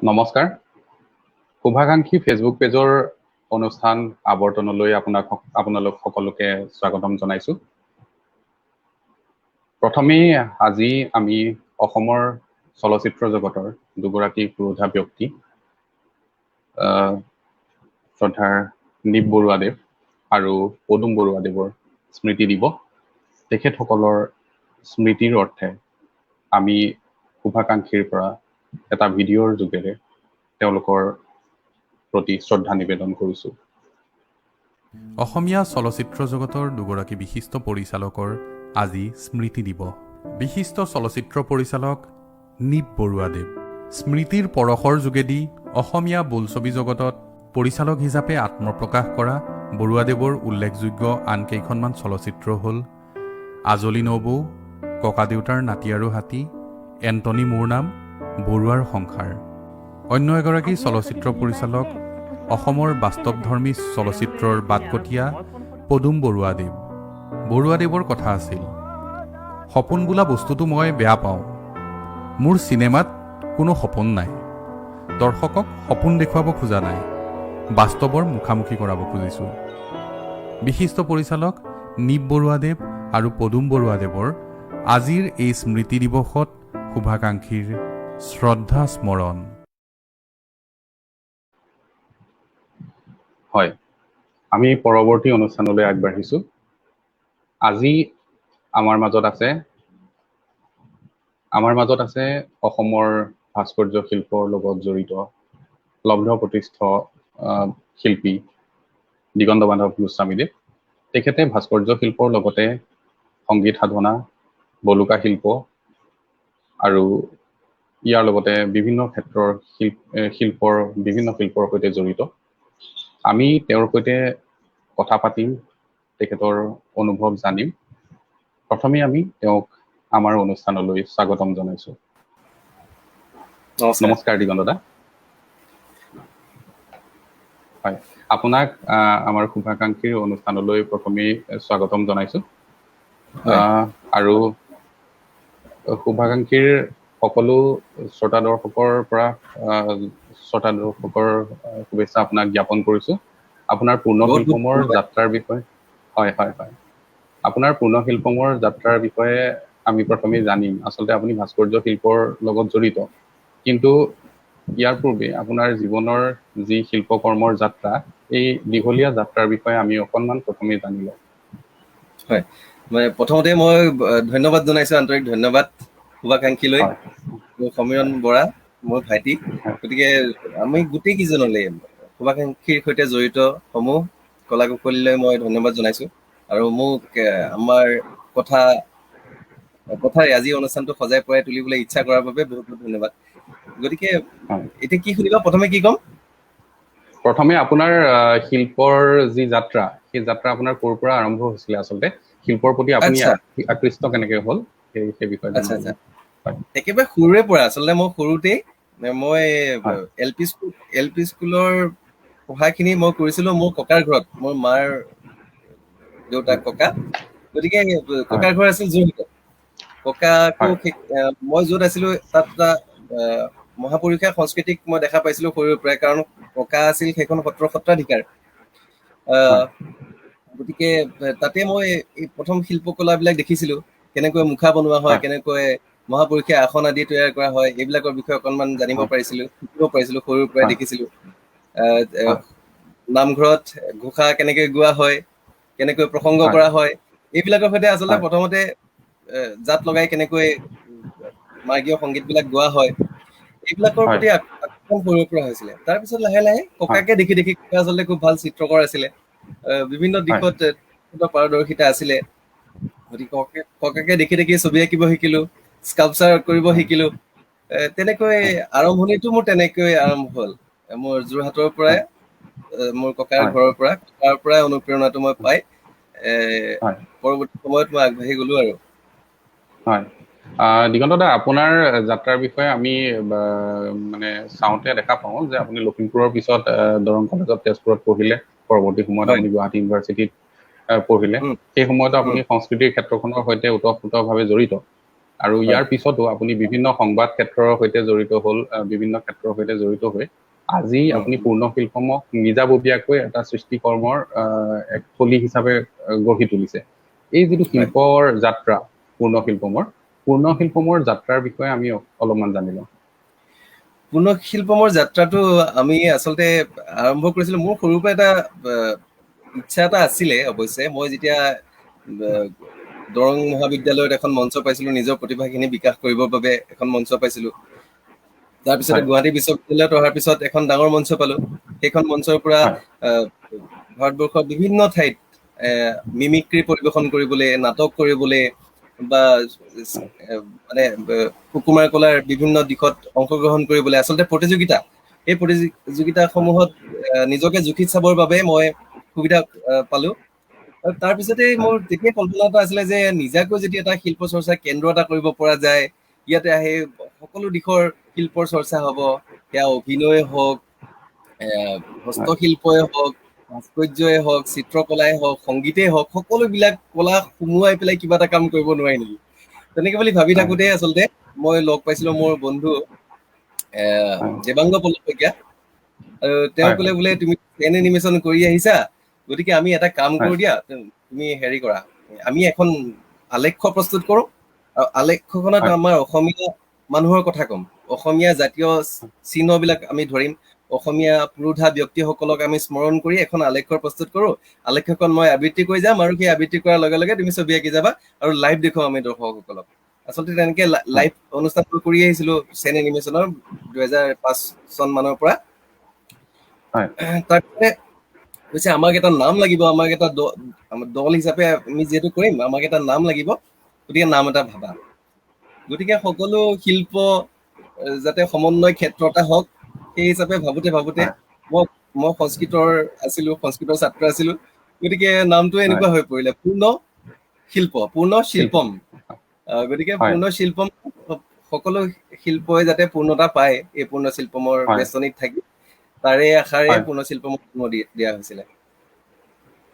নমস্কাৰ, শুভাকাংক্ষী ফেচবুক পেজৰ অনুষ্ঠান আৱৰ্তনলৈ আপোনালোক সকলোকে স্বাগতম জনাইছো। প্ৰথমেই আজি আমি অসমৰ চলচ্চিত্ৰ জগতৰ দুগৰাকী পুৰোধা ব্যক্তি শ্ৰদ্ধাৰ নিপ বৰুৱাদেৱ আৰু পদুম বৰুৱাদেৱৰ স্মৃতি দিৱস। তেখেতসকলৰ স্মৃতিৰ অৰ্থে আমি শুভাকাংক্ষীৰ পৰা এটা ভিডিঅ'ৰ যোগেৰে তেওঁলোকৰ প্ৰতি শ্ৰদ্ধা নিবেদন কৰিছো। অসমীয়া চলচ্চিত্ৰ জগতৰ দুগৰাকী বিশিষ্ট পৰিচালকৰ আজি স্মৃতি দিৱস। বিশিষ্ট চলচ্চিত্ৰ পৰিচালক নিপ বৰুৱাদেৱ স্মৃতিৰ পৰশৰ যোগেদি অসমীয়া বোলছবি জগতত পৰিচালক হিচাপে আত্মপ্ৰকাশ কৰা বৰুৱাদেৱৰ উল্লেখযোগ্য আন কেইখনমান চলচ্চিত্ৰ হ'ল আজলি নবৌ, ককাদেউতাৰ নাতি আৰু হাতী, এণ্টনি মোৰ নাম, বৰুৱাৰ সংসাৰ। অন্য এগৰাকী চলচ্চিত্ৰ পৰিচালক অসমৰ বাস্তৱধৰ্মী চলচ্চিত্ৰৰ বাটকটীয়া পদুম বৰুৱাদেৱ। বৰুৱাদেৱৰ কথা আছিল, সপোন বোলা বস্তুটো মই বেয়া পাওঁ। মোৰ চিনেমাত কোনো সপোন নাই। দৰ্শকক সপোন দেখুৱাব খোজা নাই, বাস্তৱৰ মুখামুখি কৰাব খুজিছোঁ। বিশিষ্ট পৰিচালক নিপ বৰুৱাদেৱ আৰু পদুম বৰুৱাদেৱৰ আজিৰ এই স্মৃতি দিৱসত শুভাকাংক্ষীৰ শ্ৰদ্ধা স্মৰণ। হয়, আমি পৰৱৰ্তী অনুষ্ঠানলৈ আগবাঢ়িছো। আজি আমাৰ মাজত আছে অসমৰ ভাস্কৰ্য শিল্পৰ লগত জড়িত লব্ধ প্ৰতিষ্ঠ শিল্পী দিগন্ত মাধৱ গোস্বামীদেৱ। তেখেতে ভাস্কৰ্য শিল্পৰ লগতে সংগীত সাধনা, বলুকা শিল্প আৰু ইয়াৰ লগতে বিভিন্ন ক্ষেত্ৰৰ শিল্পৰ বিভিন্ন শিল্পৰ সৈতে জড়িত। আমি তেওঁৰ সৈতে কথা পাতিম, তেখেতৰ অনুভৱ জানিম। প্ৰথমে আমি তেওঁক আমাৰ অনুষ্ঠানলৈ স্বাগতম জনাইছো। নমস্কাৰ দিগন্ত দা। হয়, আপোনাক আমাৰ শুভাকাংক্ষীৰ অনুষ্ঠানলৈ প্ৰথমেই স্বাগতম জনাইছো। আৰু শুভাকাংক্ষীৰ সকলো শ্ৰোতা দৰ্শকৰ পৰা শ্ৰোতা দৰ্শকৰ শুভেচ্ছা আপোনাক জ্ঞাপন কৰিছো। আপোনাৰ পূৰ্ণশিল্পমৰ যাত্ৰাৰ বিষয়ে হয় হয় হয় আপোনাৰ পূৰ্ণশিল্পমৰ যাত্ৰাৰ বিষয়ে আমি প্ৰথমে জানিম। আচলতে আপুনি ভাস্কৰ্য শিল্পৰ লগত জড়িত, কিন্তু ইয়াৰ পূৰ্বে আপোনাৰ জীৱনৰ যি শিল্পকৰ্মৰ যাত্ৰা, এই দীঘলীয়া যাত্ৰাৰ বিষয়ে আমি অকণমান প্ৰথমে জানি লওঁ। হয়, মই প্ৰথমতে মই ধন্যবাদ জনাইছো, আন্তৰিক ধন্যবাদ শুভাকাংক্ষীলৈ। মোৰ সমীৰণ বৰা মোৰ ভাইটি, গতিকে আমি গোটেই কেইজনলৈ শুভাকাংক্ষীৰ সৈতে জড়িত সমূহ কলা কুশলীলৈ মই ধন্যবাদ জনাইছো। আৰু মোক আমাৰ কথাৰে আজি অনুষ্ঠানটো সজাই পৰাই তুলিবলৈ ইচ্ছা কৰাৰ বাবে বহুত বহুত ধন্যবাদ। গতিকে এতিয়া কি শুনিবা, প্ৰথমে কি ক'ম? প্ৰথমে আপোনাৰ শিল্পৰ যি যাত্ৰা, সেই যাত্ৰা আপোনাৰ ক'ৰ পৰা আৰম্ভ হৈছিলে? আচলতে শিল্পৰ প্ৰতি আপুনি আকৃষ্ট কেনেকে হ'ল সেই বিষয়ে। আচ্ছা, একেবাৰে সৰুৰে পৰা। আচলতে মই সৰুতেই মই এল পি স্কুলৰ পঢ়াখিনি মই কৰিছিলো মোৰ ককাৰ ঘৰত, মোৰ মাৰ দেউতাক ককা। গতিকে ককাৰ ঘৰ আছিল যোৰহাটত। ককাকো মই য'ত আছিলো তাত এটা মহাপুৰুষীয়া সংস্কৃতিক মই দেখা পাইছিলো সৰুৰে পৰাই, কাৰণ ককা আছিল সেইখন সত্ৰৰ সত্ৰাধিকাৰ। গতিকে তাতে মই এই প্ৰথম শিল্পকলাবিলাক দেখিছিলো, কেনেকৈ মুখা বনোৱা হয়, কেনেকৈ মহাপুৰুষীয়া আসন আদি তৈয়াৰ কৰা হয়, এইবিলাকৰ বিষয়ে অকণমান জানিব পাৰিছিলো, শিকিব পাৰিছিলো, সৰুৰ পৰাই দেখিছিলো। নামঘৰত ঘোষা কেনেকৈ গোৱা হয়, কেনেকৈ প্ৰসংগ কৰা হয়, এইবিলাকৰ সৈতে আচলতে প্ৰথমতে জাত লগাই কেনেকৈ মাৰ্গীয় সংগীতবিলাক গোৱা হয়, এইবিলাকৰ প্ৰতি আকৰ্ষণ সৰুৰে পৰা হৈছিলে। তাৰপিছত লাহে লাহে ককাকে দেখি দেখি, ককা আচলতে খুব ভাল চিত্ৰকৰ আছিলে, বিভিন্ন দিশত পাৰদৰ্শিতা আছিলে। গতিকে ককাকে দেখি দেখি ছবি আঁকিব শিকিলো, স্কাল্পচাৰ কৰিব শিকিলো। তেনেকৈ আৰম্ভণিটো মোৰ তেনেকৈ আৰম্ভ হ'ল। মোৰ যোৰহাটৰ পৰাই, মোৰ ককাৰ ঘৰৰ পৰা, ককাৰ পৰাই অনুপ্ৰেৰণাটো মই পাই পৰৱৰ্তী সময়ত মই আগবাঢ়ি গলো আৰু। হয় দিগন্ত দা, আপোনাৰ যাত্ৰাৰ বিষয়ে আমি মানে চাওঁতে দেখা পাওঁ যে আপুনি লখিমপুৰৰ পিছত দৰং কলেজত তেজপুৰত পঢ়িলে, পৰৱৰ্তী সময়ত আপুনি গুৱাহাটী ইউনিভাৰ্চিটিত পঢ়িলে। সেই সময়তো আপুনি সংস্কৃতিৰ ক্ষেত্ৰখনৰ সৈতে ওতঃপ্ৰোতভাৱে জড়িত। আৰু ইয়াৰ পিছতো আপুনি বিভিন্ন সংবাদ ক্ষেত্ৰৰ সৈতে জড়িত হ'ল, বিভিন্ন ক্ষেত্ৰৰ সৈতে জড়িত হৈ আজি আপুনি পূৰ্ণ শিল্পমক নিজাববীয়াকৈ এটা সৃষ্টিকৰ্মৰ এক থলী হিচাপে গঢ়ি তুলিছে। এই যিটো শিল্পৰ যাত্ৰা, পূৰ্ণ শিল্পমৰ যাত্ৰাৰ বিষয়ে আমি অলপমান জানি লওঁ। পূৰ্ণ শিল্পমৰ যাত্ৰাটো আমি আচলতে আৰম্ভ কৰিছিলো, মোৰ সৰুৰ পৰা এটা ইচ্ছা এটা আছিলে। অৱশ্যে মই যেতিয়া দৰং মহাবিদ্যালয়ত এখন মঞ্চ পাইছিলো, নিজৰ প্ৰতিভাখিনি বিকাশ কৰিবৰ বাবে এখন মঞ্চ পাইছিলো। তাৰপিছতে গুৱাহাটী বিশ্ববিদ্যালয়ত অহাৰ পিছত এখন ডাঙৰ মঞ্চ পালো। সেইখন মঞ্চৰ পৰা ভাৰতবৰ্ষৰ বিভিন্ন ঠাইত মিমিক্ৰি পৰিৱেশন কৰিবলৈ, নাটক কৰিবলৈ বা মানে সুকুমাৰ কলাৰ বিভিন্ন দিশত অংশগ্ৰহণ কৰিবলৈ, আচলতে প্ৰতিযোগিতা, এই প্ৰতিযোগিতাসমূহত নিজকে জুখি চাবৰ বাবে মই সুবিধা পালো। আৰু তাৰপিছতে মোৰ তেতিয়া কল্পনা এটা আছিলে যে নিজাকৈ যদি এটা শিল্প চৰ্চা কেন্দ্ৰ এটা কৰিব পৰা যায়, ইয়াতে আহি সকলো দিশৰ শিল্পৰ চৰ্চা হ'ব, সেয়া অভিনয় হওক, হস্তশিল্পই হওক, ভাস্কৰ্যই হওক, চিত্ৰকলাই হওক, সংগীতেই হওক, সকলোবিলাক কলা সুমুৱাই পেলাই কিবা এটা কাম কৰিব নোৱাৰি নেকি, তেনেকে বুলি ভাবি থাকোঁতে আচলতে মই লগ পাইছিলো মোৰ বন্ধু দেৱাংগ পল্লৱ শইকীয়া। আৰু তেওঁ ক'লে বোলে তুমি ফেন এনিমেশ্যন কৰি আহিছা, গতিকে আমি এটা কাম কৰোঁ দিয়া, তুমি হেৰি কৰা, আমি এখন আলেখ্য প্ৰস্তুত কৰোঁ আৰু আলেখ্যখনত আমাৰ অসমীয়া মানুহৰ কথা ক'ম, অসমীয়া জাতীয় চিহ্নবিলাক আমি ধৰিম, অসমীয়া পুৰোধা ব্যক্তিসকলক আমি স্মৰণ কৰি এখন আলেখ্য প্ৰস্তুত কৰোঁ। আলেখ্যখন মই আবৃত্তি কৰি যাম আৰু সেই আবৃত্তি কৰাৰ লগে লগে তুমি ছবি আঁকি যাবা আৰু লাইভ দেখুৱাম আমি দৰ্শকসকলক। আচলতে তেনেকে লাইভ অনুষ্ঠানবোৰ কৰি আহিছিলো চেন এনিমেশ্যনৰ 2005 চন মানৰ পৰা। তাৰপিছতে কৈছে আমাক এটা নাম লাগিব, আমাক এটা দল হিচাপে আমি যিহেতু কৰিম, আমাক এটা নাম লাগিব, গতিকে নাম এটা ভাবা। গতিকে সকলো শিল্প যাতে সমন্বয় ক্ষেত্ৰ এটা হওক সেই হিচাপে ভাবোতে ভাবোতে মই সংস্কৃতৰ আছিলো, সংস্কৃতৰ ছাত্ৰ আছিলো, গতিকে নামটো এনেকুৱা হৈ পৰিলে পূৰ্ণ শিল্প, পূৰ্ণ শিল্পম। গতিকে পূৰ্ণ শিল্পম, সকলো শিল্পই যাতে পূৰ্ণতা পায় এই পূৰ্ণ শিল্পমৰ বেষ্টনীত থাকি, তাৰে আশাৰে পূৰ্ণ শিল্পমৰ জন্ম দিয়া হৈছিলে।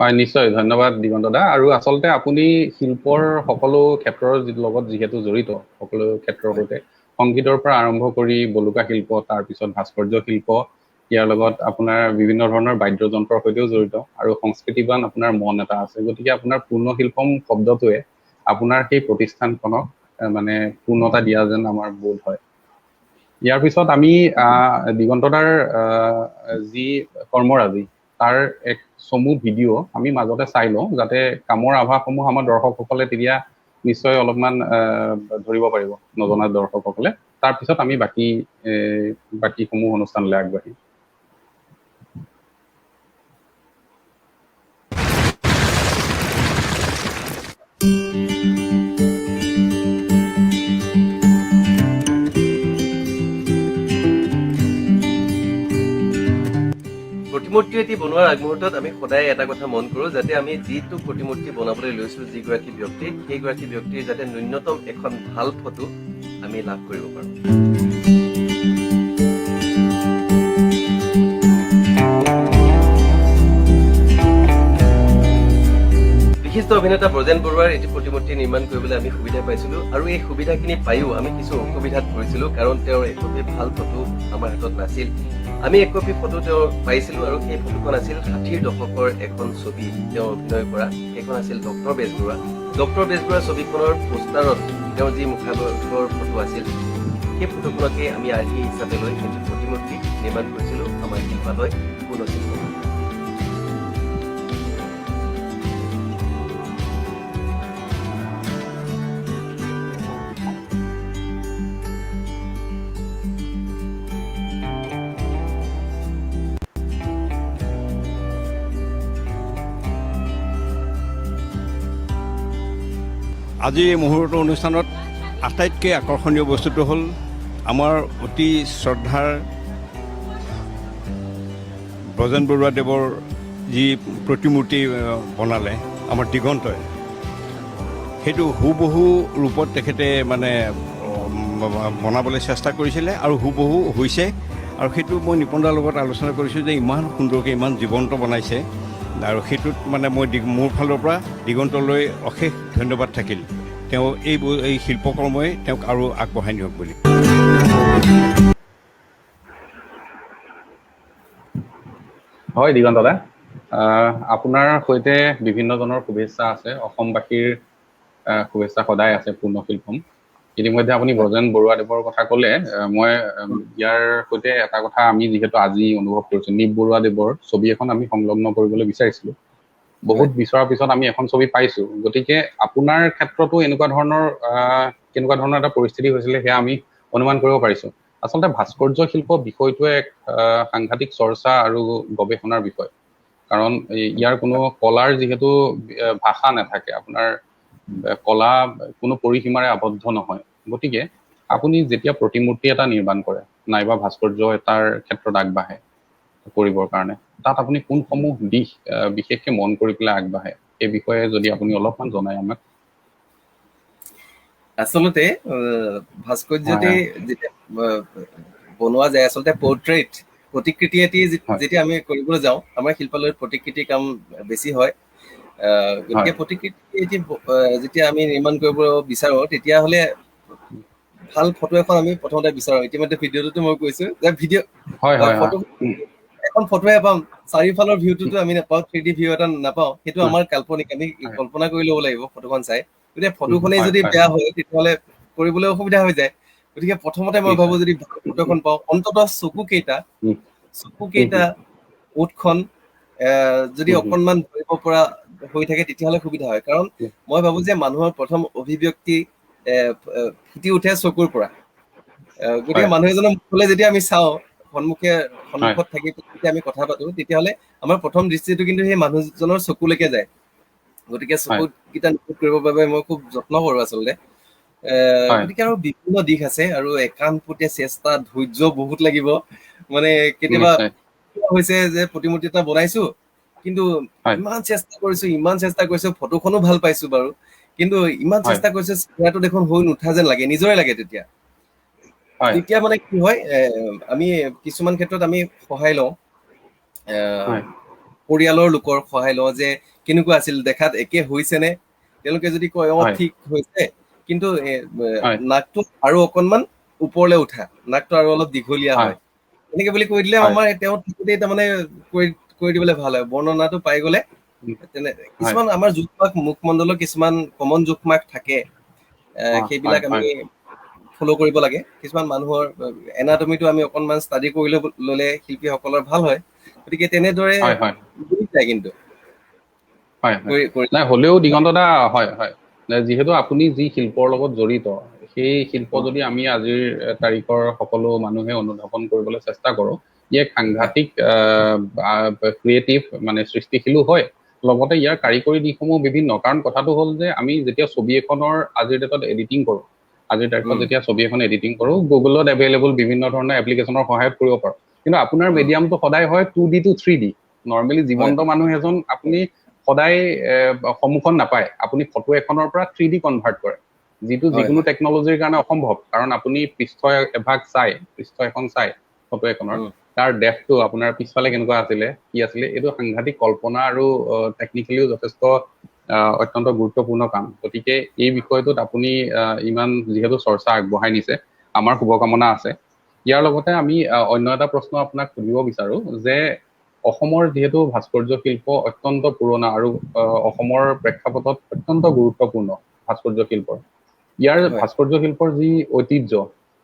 হয়, নিশ্চয়, ধন্যবাদ দিগন্ত দা। আৰু আচলতে আপুনি শিল্পৰ সকলো ক্ষেত্ৰৰ লগত যিহেতু জড়িত, সকলো ক্ষেত্ৰৰ সৈতে, সংগীতৰ পৰা আৰম্ভ কৰি বলুকা শিল্প, তাৰপিছত ভাস্কৰ্য শিল্প, ইয়াৰ লগত আপোনাৰ বিভিন্ন ধৰণৰ বাদ্যযন্ত্ৰৰ সৈতেও জড়িত আৰু সংস্কৃতিবান আপোনাৰ মন এটা আছে। গতিকে আপোনাৰ পূৰ্ণ শিল্পম শব্দটোৱে আপোনাৰ সেই প্ৰতিষ্ঠানখনক মানে পূৰ্ণতা দিয়া যেন আমাৰ বোধ হয়। ইয়াৰ পিছত আমি দিগন্ত দাৰ যি কৰ্মৰাজি তাৰ এক চমু ভিডিঅ' আমি মাজতে চাই লওঁ, যাতে কামৰ আভাসসমূহ আমাৰ দৰ্শকসকলে তেতিয়া নিশ্চয় অলপমান ধৰিব পাৰিব, নজনা দৰ্শকসকলে। তাৰপিছত আমি বাকীসমূহ অনুষ্ঠানলৈ আগবাঢ়িম। প্ৰতিমূৰ্তি এটি বনোৱাৰ আগমুহূৰ্তত আমি সদায় এটা কথা মন কৰোঁ, যাতে আমি যিটো প্ৰতিমূৰ্তি বনাবলৈ লৈছোঁ, যিগৰাকী ব্যক্তি, সেইগৰাকী ব্যক্তিৰ যাতে ন্যূনতম এখন ভাল ফটো আমি লাভ কৰিব পাৰোঁ। বিশিষ্ট অভিনেতা ব্ৰজেন বৰুৱাৰ এটি প্ৰতিমূৰ্তি নিৰ্মাণ কৰিবলৈ আমি সুবিধা পাইছিলোঁ আৰু এই সুবিধাখিনি পায়ো আমি কিছু অসুবিধাত পৰিছিলোঁ, কাৰণ তেওঁৰ একপি ভাল ফটো আমাৰ হাতত নাছিল। আমি একপি ফটো তেওঁৰ পাইছিলোঁ আৰু সেই ফটোখন আছিল 60ৰ দশকৰ এখন ছবি তেওঁ অভিনয় কৰা, সেইখন আছিল ডক্টৰ বেজবৰুৱা। ডক্টৰ বেজবৰুৱা ছবিখনৰ পোষ্টাৰত তেওঁৰ যি মুখাৱয়বৰ ফটো আছিল, সেই ফটোখনকে আমি আৰ্হি হিচাপে লৈ এটি প্ৰতিমূৰ্তি নিৰ্মাণ কৰিছিলোঁ আমাৰ শিল্পালয় পূৰ্ণশিল্প। আজি এই মুহূৰ্তৰ অনুষ্ঠানত আটাইতকৈ আকৰ্ষণীয় বস্তুটো হ'ল আমাৰ অতি শ্ৰদ্ধাৰ ব্ৰজেন বৰুৱাদেৱৰ যি প্ৰতিমূৰ্তি বনালে আমাৰ দিগন্তই, সেইটো হুবহু ৰূপত তেখেতে মানে বনাবলৈ চেষ্টা কৰিছিলে আৰু হুবহু হৈছে। আৰু সেইটো মই নিপন দাৰ লগত আলোচনা কৰিছোঁ যে ইমান সুন্দৰকৈ ইমান জীৱন্ত বনাইছে, আৰু সেইটোত মানে মই মোৰ ফালৰ পৰা দিগন্তলৈ অশেষ ধন্যবাদ থাকিল। তেওঁ এই এই শিল্পকৰ্মই তেওঁক আৰু আগবঢ়াই নিয়ক বুলি। হয় দিগন্ত দা, আপোনাৰ সৈতে বিভিন্নজনৰ শুভেচ্ছা আছে, অসমবাসীৰ শুভেচ্ছা সদায় আছে পূৰ্ণ শিল্পম। ইতিমধ্যে আপুনি ব্ৰজেন বৰুৱাদেৱৰ কথা ক'লে, মই ইয়াৰ সৈতে এটা কথা আমি যিহেতু আজি অনুভৱ কৰিছোঁ, নিপ বৰুৱাদেৱৰ ছবি এখন আমি সংলগ্ন কৰিবলৈ বিচাৰিছিলোঁ, বহুত বিচৰাৰ পিছত আমি এখন ছবি পাইছোঁ। গতিকে আপোনাৰ ক্ষেত্ৰতো এনেকুৱা ধৰণৰ কেনেকুৱা ধৰণৰ এটা পৰিস্থিতি হৈছিলে সেয়া আমি অনুমান কৰিব পাৰিছোঁ। আচলতে ভাস্কৰ্য শিল্প বিষয়টোৱে এক সাংঘাতিক চৰ্চা আৰু গৱেষণাৰ বিষয়, কাৰণ ইয়াৰ কোনো কলাৰ যিহেতু ভাষা নাথাকে, আপোনাৰ কলা কোনো পৰিসীমাৰে আবদ্ধ নহয়। গতিকে আপুনি যেতিয়া প্ৰতিমূৰ্তি এটা নিৰ্মাণ কৰে নাইবা ভাস্কৰ্য এটাৰ ক্ষেত্ৰত আগবাঢ়ে কৰিবৰ কাৰণে, তাত আপুনি কোনসমূহ দিশ বিশেষকে মন কৰি পেলাই আগবাঢ়ে, এই বিষয়ে যদি আপুনি অলপমান জনায় আমাক। আচলতে ভাস্কৰ্যটি যেতিয়া বনোৱা যায়, আচলতে পৰ্ট্ৰেইট প্ৰতিকৃতি এটি যেতিয়া আমি কৰিবলৈ যাওঁ, আমাৰ শিল্পালয়ত প্ৰতিকৃতিৰ কাম বেছি হয়। গতিকে প্ৰতিকৃতি এটি যেতিয়া আমি নিৰ্মাণ কৰিব বিচাৰো, তেতিয়াহ'লে ভাল ফটো এখন আমি প্ৰথমতে বিচাৰো। ইতিমধ্যে ভিডিঅ'টোতো মই কৈছো যে ভিডিঅ' ফটো এখন ফটোহে পাম, চাৰিওফালৰ ভিউটোতো আমি নাপাওঁ, 3D view এটা নাপাওঁ, সেইটো আমাৰ কাল্পনিক, আমি কল্পনা কৰি ল'ব লাগিব ফটোখন চাই। গতিকে ফটোখনেই যদি বেয়া হয় তেতিয়াহ'লে কৰিবলৈ অসুবিধা হৈ যায়। গতিকে প্ৰথমতে মই ভাবো যদি ভাল ফটো এখন পাওঁ, অন্ততঃ চকু কেইটা, ওঁঠখন যদি অকণমান ধৰিব পৰা হৈ থাকে তেতিয়াহ'লে সুবিধা হয়। কাৰণ মই ভাবো যে মানুহৰ প্ৰথম অভিব্যক্তি ফুটি উঠে চকুৰ পৰা। গতিকে মানুহ এজনৰ মুখলৈ যেতিয়া আমি চাওঁ, সন্মুখত থাকি যেতিয়া আমি কথা পাতো, তেতিয়াহ'লে আমাৰ প্ৰথম দৃষ্টিটো কিন্তু সেই মানুহজনৰ চকুলৈকে যায়। গতিকে চকুকেইটা নিখুঁত কৰিবৰ বাবে মই খুব যত্ন কৰো আচলতে। গতিকে আৰু বিভিন্ন দিশ আছে, আৰু একান্তপটীয়া চেষ্টা, ধৈৰ্য বহুত লাগিব। মানে কেতিয়াবা হৈছে যে প্ৰতিমূৰ্তি এটা বনাইছো, কিন্তু ইমান চেষ্টা কৰিছো, ফটোখনো ভাল পাইছো বাৰু, কিন্তু ইমান চেষ্টা কৰিছো চেহেৰাটো দেখোন হৈ নুঠা যেন লাগে, নিজৰে লাগে তেতিয়া। তেতিয়া মানে কি হয়, আমি কিছুমান ক্ষেত্ৰত আমি সহায় লওঁ, পৰিয়ালৰ লোকৰ সহায় লওঁ যে কেনেকুৱা আছিল, দেখাত একে হৈছে নে। তেওঁলোকে যদি কয় অ ঠিক হৈছে, কিন্তু নাকটো আৰু অকনমান ওপৰলৈ উঠা, নাকটো আৰু অলপ দীঘলীয়া হয়, এনেকে বুলি কৈ দিলে আমাৰ তেওঁ থাকোঁতেই তাৰমানে কৰি দিবলৈ ভাল হয়, বৰ্ণনাটো পাই গ'লে। তেনে কিছুমান আমাৰ জোখমাখ, মুখমণ্ডলৰ কিছুমান কমন জোখমাখ থাকে, সেইবিলাক আমি ফ'ল' কৰিব লাগে। কিছুমান মানুহৰ এনাটমিটো আমি অকনমান ষ্টাডি কৰি ল'লে শিল্পীসকলৰ ভাল হয়। গতিকে তেনেদৰে যায় কিন্তু। নাই হ'লেও দিগন্ত দা, হয় হয়, যিহেতু আপুনি যি শিল্পৰ লগত জড়িত, সেই শিল্প যদি আমি আজিৰ তাৰিখৰ সকলো মানুহে অনুধাৱন কৰিবলৈ চেষ্টা কৰোঁ, ই এক সাংঘাতিক ক্ৰিয়েটিভ মানে সৃষ্টিশীলো হয়, লগতে ইয়াৰ কাৰিকৰী দিশসমূহ বিভিন্ন। কাৰণ কথাটো হ'ল যে আমি যেতিয়া ছবি এখনৰ আজিৰ ডেটত এডিটিং কৰোঁ, আজিৰ তাৰিখত যেতিয়া ছবি এখন এডিটিং কৰোঁ, গুগলত এভেইলেবল বিভিন্ন ধৰণৰ এপ্লিকেশ্যনৰ সহায়ত কৰিব পাৰোঁ, কিন্তু আপোনাৰ মিডিয়ামটো সদায় হয় 2D to 3D। Normally জীৱন্ত মানুহ এজন আপুনি সদায় সন্মুখত নাপায়, আপুনি ফটো এখনৰ পৰা 3D convert কৰে, যিটো যিকোনো টেকনলজিৰ কাৰণে অসম্ভৱ। কাৰণ আপুনি পৃষ্ঠ এভাগ চাই, পৃষ্ঠ এখন চাই ফটো এখনৰ, তাৰ ডেপথটো আপোনাৰ পিছফালে কেনেকুৱা আছিলে, কি আছিলে, এইটো সাংঘাতিক কল্পনা আৰু টেকনিকেলিও যথেষ্ট অত্যন্ত গুৰুত্বপূৰ্ণ কাম। গতিকে এই বিষয়টোত আপুনি ইমান যিহেতু চৰ্চা আগবঢ়াই নিছে, আমাৰ শুভকামনা আছে। ইয়াৰ লগতে আমি অন্য এটা প্ৰশ্ন আপোনাক সুধিব বিচাৰো যে অসমৰ যিহেতু ভাস্কৰ্য শিল্প অত্যন্ত পুৰণা আৰু অসমৰ প্ৰেক্ষাপটত অত্যন্ত গুৰুত্বপূৰ্ণ ভাস্কৰ্য শিল্পৰ, ইয়াৰ ভাস্কৰ্য শিল্পৰ যি ঐতিহ্য,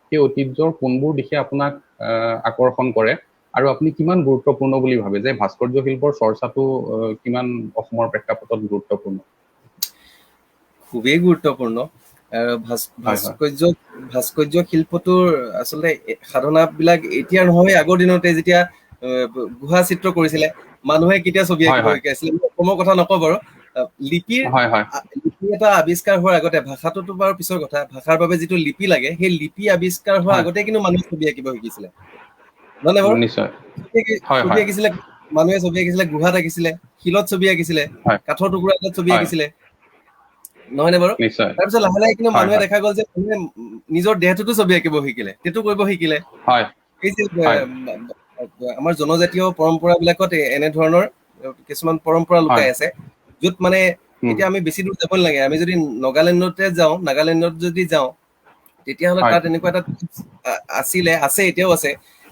সেই ঐতিহ্যৰ কোনবোৰ দিশে আপোনাক আকৰ্ষণ কৰে আৰু আপুনি কিমান গুৰুত্বপূৰ্ণ বুলি ভাবে যে ভাস্কৰ্য শিল্পৰ চৰ্চাটো কিমান অসমৰ প্ৰেক্ষাপটত গুৰুত্বপূৰ্ণ? খুবেই গুৰুত্বপূৰ্ণ। ভাস্কৰ্য শিল্পটোৰ আচলতে সাধনাবিলাক এতিয়া নহয়, আগৰ দিনতে যেতিয়া গুহা চিত্ৰ কৰিছিলে মানুহে, কেতিয়া ছবি আঁকিব শিকাইছিলে, অসমৰ কথা নকওঁ বাৰু, লিপিৰ লিপি এটা আৱিষ্কাৰ হোৱাৰ আগতে, ভাষাটোতো বাৰু পিছৰ কথা, ভাষাৰ বাবে যিটো লিপি লাগে সেই লিপি আৱিষ্কাৰ হোৱাৰ আগতে কিন্তু মানুহে ছবি আঁকিব শিকিছিলে, নহয় বাৰু? ছবি আঁকিছিলে মানুহে, ছবি আঁকিছিলে, গুহাত আঁকিছিলে, শিলত ছবি আঁকিছিলে, কাঠৰ টুকুৰা এটাত ছবি আঁকিছিলে, নহয়নে বাৰু? তাৰপিছত লাহে লাহে কিন্তু মানুহে দেখা গ'ল যে মানুহে নিজৰ দেহটোতো ছবি আঁকিব শিকিলে, সেইটো কৰিব শিকিলে। এই যে আমাৰ জনজাতীয় পৰম্পৰা বিলাকত এনেধৰণৰ কিছুমান পৰম্পৰা লুকাই আছে, য'ত মানে এতিয়া আমি বেছি দূৰ যাব নালাগে, আমি যদি নগালেণ্ডতে যাওঁ, নাগালেণ্ডত যদি যাওঁ তেতিয়াহ'লে তাত এনেকুৱা এটা আছিলে, আছে এতিয়াও আছে,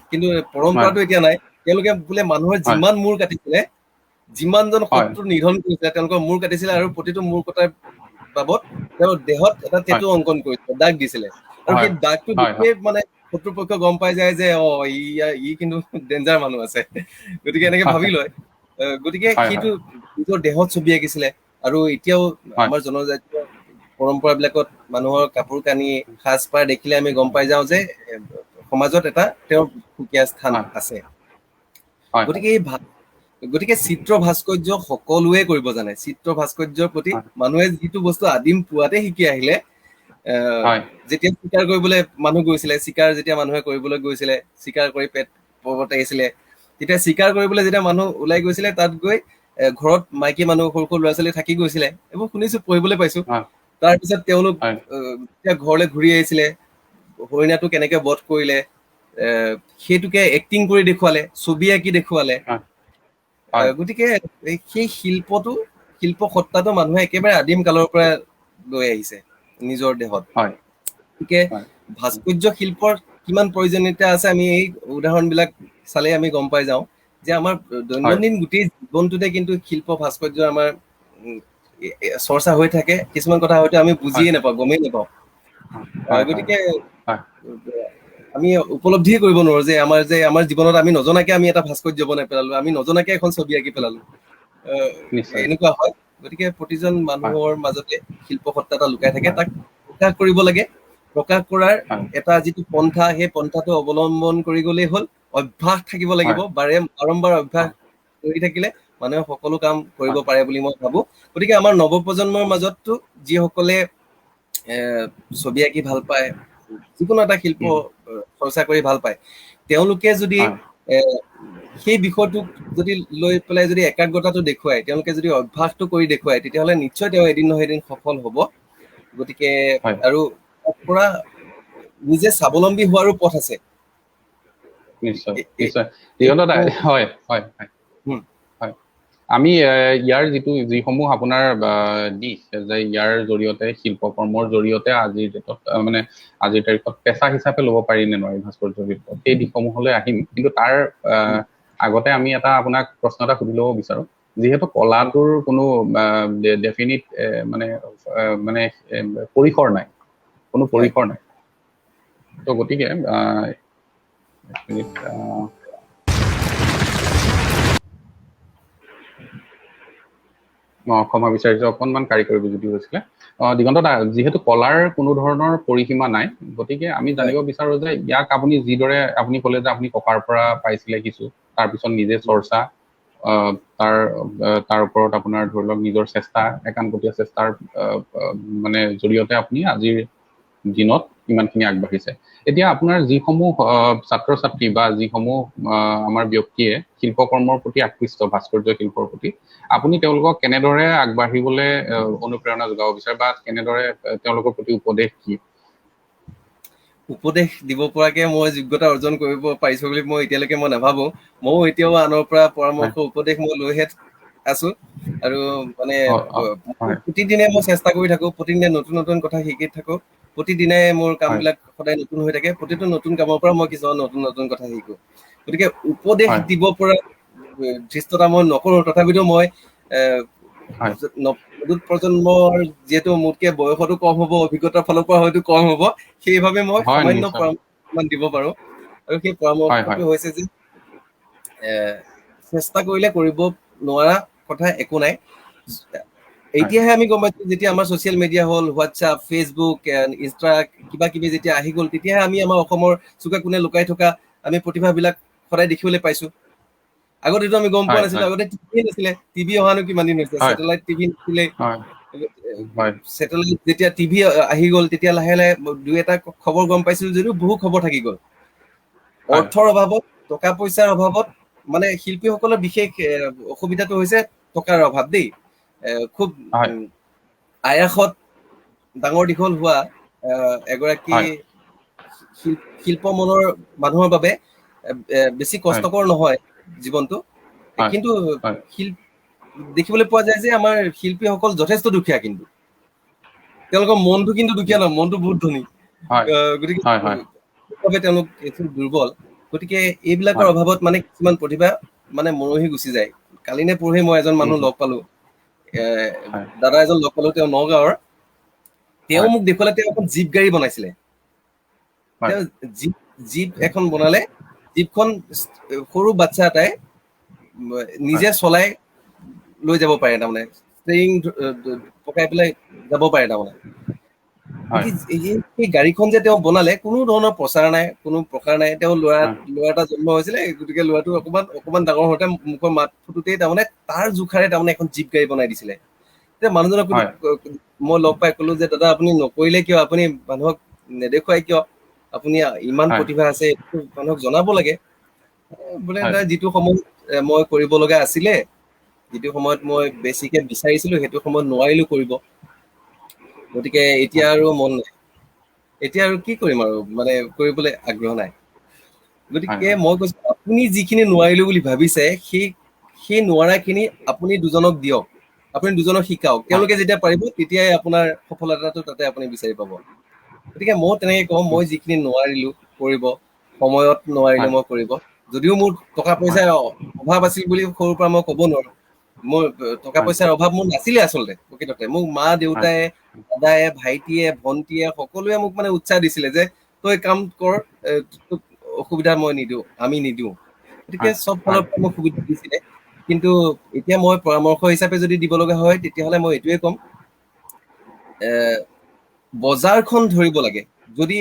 কিন্তু পৰম্পৰাটো এতিয়া নাই। তেওঁলোকে বোলে মানুহৰ যিমান মূৰ কাটিছিলে, যিমানজন শত্ৰু নিধন কৰিছিলে তেওঁলোকৰ মূৰ কাটিছিলে, আৰু প্ৰতিটো মূৰ কটাৰ বাবদ তেওঁৰ দেহত এটা টেটু অংকন কৰিছিলে, দাগ দিছিলে, আৰু সেই দাগটো দেখিয়ে মানে শত্ৰুপক্ষ গম পাই যায় যে অ ই কিন্তু ডেঞ্জাৰ মানুহ আছে, গতিকে এনেকে ভাবি লয়। গতিকে সেইটো নিজৰ দেহত ছবি আঁকিছিলে। আৰু এতিয়াও আমাৰ জনজাতীয় পৰম্পৰা বিলাকত মানুহৰ কাপোৰ কানি সাজ পাৰ দেখিলে আমি গম পাই যাওঁ যে সমাজত এটা তেওঁৰ সুকীয়া স্থান আছে। গতিকে এই গতিকে চিত্ৰ ভাস্কৰ্য সকলোৱে কৰিব জানে। চিত্ৰ ভাস্কৰ্যৰ প্ৰতি মানুহে যিটো বস্তু আদিম পুৱাতে শিকি আহিলে, যেতিয়া চিকাৰ কৰিবলৈ মানুহ গৈছিলে, চিকাৰ যেতিয়া মানুহে কৰিবলৈ গৈছিলে, চিকাৰ কৰি পেট পৰ্বতাইছিলে, তেতিয়া চিকাৰ কৰিবলৈ যেতিয়া মানুহ ওলাই গৈছিলে, তাত গৈ ঘৰত মাইকী মানুহ সৰু সৰু ল'ৰা ছোৱালী থাকি গৈছিলে, এইবোৰ শুনিছো, পঢ়িবলৈ পাইছো। তাৰপিছত তেওঁলোক যেতিয়া ঘৰলৈ ঘূৰি আহিছিলে, হৰিণাটো কেনেকে বধ কৰিলে সেইটোকে এক্টিং কৰি দেখুৱালে, ছবি আঁকি দেখুৱালে। গতিকে সেই শিল্পটো, শিল্প সত্তাটো মানুহে একেবাৰে আদিম কালৰ পৰা লৈ আহিছে নিজৰ দেহত। গতিকে ভাস্কৰ্য শিল্পৰ কিমান প্ৰয়োজনীয়তা আছে আমি এই উদাহৰণ বিলাক চালে আমি গম পাই যাওঁ যে আমাৰ দৈনন্দিন গোটেই জীৱনটোতে কিন্তু শিল্প ভাস্কৰ্য আমাৰ চৰ্চা হৈ থাকে। কিছুমান কথা হয়তো আমি বুজিয়ে নাপাওঁ, গমেই নাপাওঁ। গতিকে আমি উপলব্ধিয়ে কৰিব নোৱাৰো যে আমাৰ জীৱনত আমি নজনাকে আমি এটা ভাস্কৰ্য বনাই পেলালো, আমি নজনাকে এখন ছবি আঁকি পেলালো, এনেকুৱা হয়। গতিকে প্ৰতিজন মানুহৰ মাজতে শিল্প সত্তা এটা লুকাই থাকে, তাক প্ৰকাশ কৰিব লাগে। প্ৰকাশ কৰাৰ এটা যিটো পন্থা, সেই পন্থাটো অৱলম্বন কৰি গ'লেই হ'ল। অভ্যাস থাকিব লাগিব, বাৰম্বাৰ অভ্যাস কৰি থাকিলে মানুহে সকলো কাম কৰিব পাৰে বুলি মই ভাবো। গতিকে আমাৰ নৱপ্ৰজন্মৰ মাজততো যিসকলে ছবি আঁকি ভাল পায়, যিকোনো এটা শিল্প চৰ্চা কৰি ভাল পায়, তেওঁলোকে যদি সেই বিষয়টোক যদি লৈ পেলাই যদি একাগ্ৰতাটো দেখুৱায়, তেওঁলোকে যদি অভ্যাসটো কৰি দেখুৱায়, তেতিয়াহ'লে নিশ্চয় তেওঁ এদিন নহয় এদিন সফল হ'ব। গতিকে আৰু পৰা নিজে স্বাৱলম্বী হোৱাৰো পথ আছে। নিশ্চয় নিশ্চয়। হয় হয় হয়। আমি ইয়াৰ যিসমূহ আপোনাৰ দিশ, যে ইয়াৰ জৰিয়তে শিল্পকৰ্মৰ জৰিয়তে আজিৰ ডেটত মানে আজিৰ তাৰিখত পেচা হিচাপে ল'ব পাৰি নে নোৱাৰি ভাস্কৰ্য শিল্প, সেই দিশসমূহলৈ আহিম। কিন্তু তাৰ আগতে আমি এটা আপোনাক প্ৰশ্ন এটা সুধি ল'ব বিচাৰো। যিহেতু কলাটোৰ কোনো ডেফিনিট মানে মানে পৰিসৰ নাই, কোনো পৰিসৰ নাই, ত' গতিকে ক্ষমা বিচাৰিছো, অকণমান কাৰিকৰী বিজুতি হৈছিলে। দিগন্ত দা, যিহেতু কলাৰ কোনো ধৰণৰ পৰিসীমা নাই, গতিকে আমি জানিব বিচাৰো যে ইয়াক আপুনি যিদৰে আপুনি ক'লে যে আপুনি ককাৰ পৰা পাইছিলে কিছু, তাৰপিছত নিজে চৰ্চা, তাৰ ওপৰত আপোনাৰ ধৰি লওক নিজৰ চেষ্টা, একাণপতীয়া চেষ্টাৰ মানে জৰিয়তে আপুনি আজিৰ দিনত ইমানখিনি আগবাঢ়িছে। এতিয়া আপোনাৰ যিসমূহ ছাত্ৰ ছাত্ৰী বা যিসমূহ আমাৰ ব্যক্তিয়ে শিল্পকৰ্মৰ প্ৰতি আকৃষ্ট, ভাস্কৰ্য শিল্পৰ প্ৰতি, আপুনি তেওঁলোকক কেনেদৰে আগবাঢ়িবলৈ অনুপ্ৰেৰণা যোগাব বিচাৰে বা কেনেদৰে তেওঁলোকৰ প্ৰতি উপদেশ কি? উপদেশ দিব পৰাকে মই যোগ্যতা অৰ্জন কৰিব পাৰিছো বুলি মই এতিয়ালৈকে মই নাভাবো। ময়ো এতিয়াও আনৰ পৰা পৰামৰ্শ, উপদেশ মই লৈহে আছো। আৰু মানে প্ৰতিদিনে মই চেষ্টা কৰি থাকো, প্ৰতিদিনে নতুন নতুন কথা শিকি থাকো, প্ৰতিদিনে মোৰ কামবিলাক সদায় নতুন হৈ থাকে, প্ৰতিটো নতুন কামৰ পৰা মই কিছুমান নতুন নতুন কথা শিকো। গতিকে উপদেশ দিব পৰা ধৃষ্টতা মই নকৰো, তথাপিতো মই নতুন প্ৰজন্মৰ যিহেতু মোতকে বয়সতো কম হ'ব, অভিজ্ঞতাৰ ফালৰ পৰা হয়তো কম হ'ব, সেইবাবে মই সামান্য পৰামৰ্শ দিব পাৰো। আৰু সেই পৰামৰ্শটো হৈছে যে চেষ্টা কৰিলে কৰিব নোৱাৰা কথা একো নাই। এতিয়াহে আমি গম পাইছো, যেতিয়া আমাৰ ছচিয়েল মিডিয়া হ'ল, হোৱাটছআপ, ফেচবুক, ইনষ্টা কিবা কিবি যেতিয়া আহি গ'ল, তেতিয়াহে আমি আমাৰ অসমৰ চুকে কোণে লুকাই থকা আমি প্ৰতিভাবিলাক সদায় দেখিবলৈ পাইছো। আগতেতো আমি গম পোৱা নাছিলো, আগতে টিভি নাছিলে, টিভি অহানো কিমান দিন হৈছে, চেটেলাইট টিভি নাছিলে। চেটেলাইট যেতিয়া টিভি আহি গ'ল, তেতিয়া লাহে লাহে দুই এটা খবৰ গম পাইছিলো যদিও বহু খবৰ থাকি গ'ল। অৰ্থৰ অভাৱত, টকা পইচাৰ অভাৱত, মানে শিল্পীসকলৰ বিশেষ অসুবিধাটো হৈছে টকাৰ অভাৱ দেই। খুব আয়াসত ডাঙৰ দীঘল হোৱা এগৰাকী শিল্প মনৰ মানুহৰ বাবে বেছি কষ্টকৰ নহয় জীৱনটো, কিন্তু দেখিবলৈ পোৱা যায় যে আমাৰ শিল্পীসকল যথেষ্ট দুখীয়া, কিন্তু তেওঁলোকৰ মনটো কিন্তু দুখীয়া নহয়, মনটো বহুত ধনী। গতিকে তেওঁলোক দুৰ্বল। গতিকে এইবিলাকৰ অভাৱত মানে কিছুমান প্ৰতিভা মানে মৰহি গুচি যায়। কালি নে পৰহি মই এজন মানুহ লগ পালো, দাদা এজন লগ পালো, তেওঁ নগাঁৱৰ। তেওঁ মোক দেখুৱালে, তেওঁ এখন জীপ গাড়ী বনাইছিলে। তেওঁ জীপ এখন বনালে, জীপখন সৰু বাচ্ছা এটাই নিজে চলাই লৈ যাব পাৰে, তাৰমানে ষ্টেৰিং পকাই পেলাই যাব পাৰে। তাৰমানে সেই গাড়ীখন যে তেওঁ বনালে, কোনো ধৰণৰ প্ৰচাৰ নাই, কোনো প্ৰসাৰ নাই। তেওঁ ল'ৰা এটা জন্ম হৈছিলে, গতিকে ল'ৰাটো অকমান অকমান ডাঙৰ হওঁতে মুখৰ মাত ফুটোতেই তাৰমানে তাৰ জোখাৰে তাৰমানে এখন জীপ গাড়ী বনাই দিছিলে। তেতিয়া মানুহজনক মই লগ পাই ক'লো যে দাদা, আপুনি নকৰিলে কিয়, আপুনি মানুহক নেদেখুৱাই কিয়, আপুনি ইমান প্ৰতিভা আছে, মানুহক জনাব লাগে বোলে। যিটো সময়ত মই কৰিব লগা আছিলে, যিটো সময়ত মই বেছিকে বিচাৰিছিলো, সেইটো সময়ত নোৱাৰিলো কৰিব। গতিকে এতিয়া আৰু মন নাই, এতিয়া আৰু কি কৰিম আৰু, মানে কৰিবলৈ আগ্ৰহ নাই। গতিকে মই কৈছো, আপুনি যিখিনি নোৱাৰিলো বুলি ভাবিছে, সেই নোৱাৰাখিনি আপুনি দুজনক দিয়ক, আপুনি দুজনক শিকাওক। তেওঁলোকে যেতিয়া পাৰিব তেতিয়াই আপোনাৰ সফলতাটো তাতে আপুনি বিচাৰি পাব। গতিকে মই তেনেকে কওঁ, মই যিখিনি নোৱাৰিলো কৰিব, সময়ত নোৱাৰিলো মই কৰিব, যদিও মোৰ টকা পইচাৰ অভাৱ আছিল বুলি সৰুৰ পৰা মই ক'ব নোৱাৰো। মোৰ টকা পইচাৰ অভাৱ মোৰ নাছিলে আচলতে প্ৰকৃততে। মোক মা দেউতাই, দাদাই, ভাইটিয়ে, ভণ্টিয়ে সকলোৱে মোক মানে উৎসাহ দিছিলে যে তই কাম কৰ, তোক অসুবিধা মই নিদিওঁ, আমি নিদিওঁ। গতিকে চব ফালৰ পৰা মোক সুবিধা দিছিলে। কিন্তু এতিয়া মই পৰামৰ্শ হিচাপে যদি দিব লগা হয়, তেতিয়াহ'লে মই এইটোৱে ক'ম, বজাৰখন ধৰিব লাগে। যদি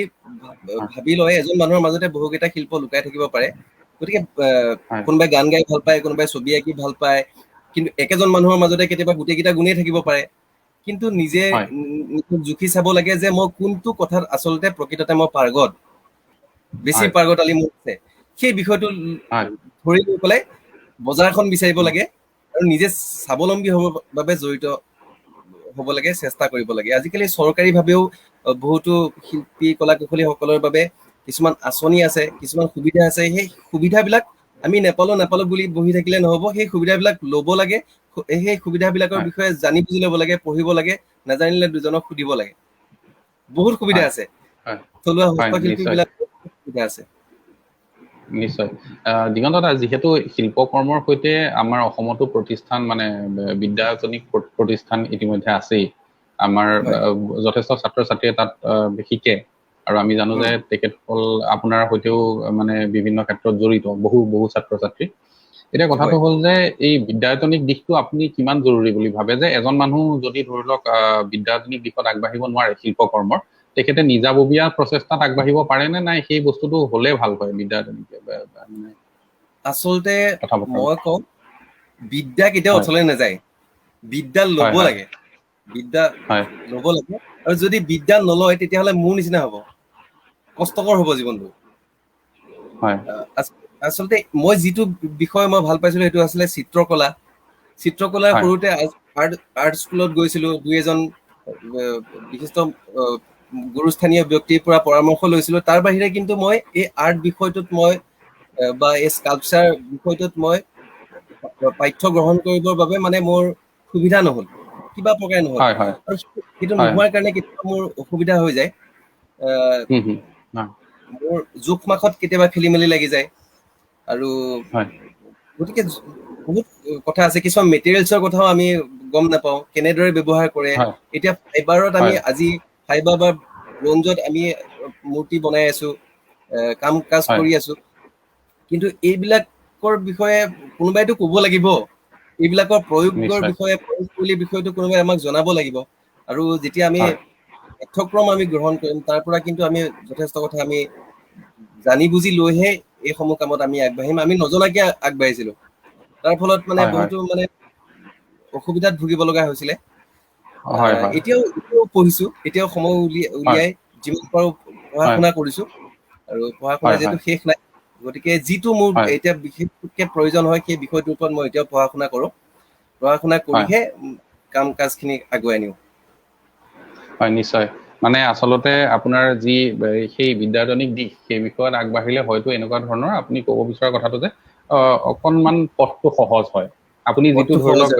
ভাবি লয়, এজন মানুহৰ মাজতে বহুকেইটা শিল্প লুকাই থাকিব পাৰে। গতিকে কোনোবাই গান গাই ভাল পায়, কোনোবাই ছবি আঁকি ভাল পায়, কিন্তু একেজন মানুহৰ মাজতে কেতিয়াবা গোটেইকেইটা গুণেই থাকিব পাৰে। কিন্তু নিজে জুখি চাব লাগে যে মই কোনটো কথাত আচলতে প্ৰকৃততে মই পাৰ্গত, বেছি পাৰ্গত আলি মোৰ আছে, সেই বিষয়টো ধৰি লৈ পেলাই বজাৰখন বিচাৰিব লাগে আৰু নিজে স্বাৱলম্বী হ'বৰ বাবে জড়িত হ'ব লাগে, চেষ্টা কৰিব লাগে। আজিকালি চৰকাৰীভাৱেও বহুতো শিল্পী কলা কুশলীসকলৰ বাবে কিছুমান আঁচনি আছে, কিছুমান সুবিধা আছে। সেই সুবিধাবিলাক আমি নেপালো নেপালো বুলি বহি থাকিলে নহ'ব, সেই সুবিধাবিলাক ল'ব লাগে, সেই সুবিধাবিলাকৰ বিষয়ে জানি বুজি ল'ব লাগে, পঢ়িব লাগে, নাজানিলে দুজনক সুধিব লাগে। বহুত সুবিধা আছে, থলুৱা হস্তশিল্পীবিলাক সুবিধা আছে। নিশ্চয় দিগন্ত দা, যিহেতু শিল্পকৰ্মৰ সৈতে আমাৰ অসমতো প্ৰতিষ্ঠান মানে বিদ্যায়তনিক প্ৰতিষ্ঠান ইতিমধ্যে আছেই, আমাৰ যথেষ্ট ছাত্ৰ ছাত্ৰীয়ে তাত শিকে আৰু আমি জানো যে তেখেতসকল আপোনাৰ সৈতেও মানে বিভিন্ন ক্ষেত্ৰত জড়িত বহু বহু ছাত্ৰ ছাত্ৰী। এতিয়া কথাটো হ'ল যে এই বিদ্যায়তনিক দিশটো আপুনি কিমান জৰুৰী বুলি ভাবে যে এজন মানুহ যদি ধৰি লওক বিদ্যায়তনিক দিশত আগবাঢ়িব নোৱাৰে শিল্পকৰ্মৰ, তেখেতে নিজাববীয়া প্ৰচেষ্টাত আগবাঢ়িব পাৰে নে নাই, সেই বস্তুটো হ'লে ভাল হয় বিদ্যায়তনিক? আচলতে মই কওঁ, বিদ্যা কেতিয়াও অথলে নাযায়, বিদ্যা ল'ব লাগে, বিদ্যা ল'ব লাগে। আৰু যদি বিদ্যা নলয় তেতিয়াহ'লে মোৰ নিচিনা হ'ব, কষ্টকৰ হ'ব জীৱনটো। আচলতে মই যিটো বিষয় মই ভাল পাইছিলো সেইটো আছিলে চিত্ৰকলা। চিত্ৰকলা সৰুতে আৰ্ট স্কুলত গৈছিলো, দুই এজন বিশিষ্ট গুৰুস্থানীয় ব্যক্তিৰ পৰা পৰামৰ্শ লৈছিলো। তাৰ বাহিৰে কিন্তু মই এই আৰ্ট বিষয়টোত মই বা এই স্কাল্পচাৰ বিষয়টোত মই পাঠ্য গ্ৰহণ কৰিবৰ বাবে মানে মোৰ সুবিধা নহ'ল, কিবা প্ৰকাৰে নহ'ল। আৰু সেইটো নোহোৱাৰ কাৰণে কেতিয়াবা মোৰ অসুবিধা হৈ যায়, মোৰ জোখ মাখত কেতিয়াবা খেলি মেলি লাগি যায়। আৰু গতিকে বহুত কথা আছে, কিছুমান মেটেৰিয়েলছৰ কথাও আমি গম নাপাওঁ কেনেদৰে ব্যৱহাৰ কৰে। এতিয়া ফাইবাৰত আমি আজি ফাইবাৰ বা ব্ৰঞ্জত আমি মূৰ্তি বনাই আছো, কাম কাজ কৰি আছো, কিন্তু এইবিলাকৰ বিষয়ে কোনোবাইতো ক'ব লাগিব, এইবিলাকৰ প্ৰয়োগৰ বিষয়ে, প্ৰয়োগশৈলীৰ বিষয়টো কোনোবাই আমাক জনাব লাগিব। আৰু যেতিয়া আমি পাঠ্যক্ৰম আমি গ্ৰহণ কৰিম, তাৰ পৰা কিন্তু আমি যথেষ্ট কথা আমি জানি বুজি লৈহে এইসমূহ কামত আমি আগবাঢ়িম। আমি নজনাকে আগবাঢ়িছিলো, তাৰ ফলত মানে বহুতো মানে অসুবিধাত ভুগিব লগা হৈছিলে। এতিয়াও পঢ়িছো, এতিয়াও সময় উলিয়াই যিমান পাৰো পঢ়া শুনা কৰিছো, আৰু পঢ়া শুনা যিহেতু শেষ নাই, গতিকে যিটো মোৰ এতিয়া বিশেষকে প্ৰয়োজন হয় সেই বিষয়টোৰ ওপৰত মই এতিয়াও পঢ়া শুনা কৰো। পঢ়া শুনা কৰিহে কাম কাজখিনি আগুৱাই নিওঁ। হয়, নিশ্চয়। মানে আচলতে আপোনাৰ যি সেই বিদ্যায়তনিক দিশ, সেই বিষয়ত আগবাঢ়িলে হয়তো এনেকুৱা ধৰণৰ আপুনি ক'ব বিচৰা কথাটো যে অকণমান পথটো সহজ হয়, আপুনি যিটো ধৰি লওক,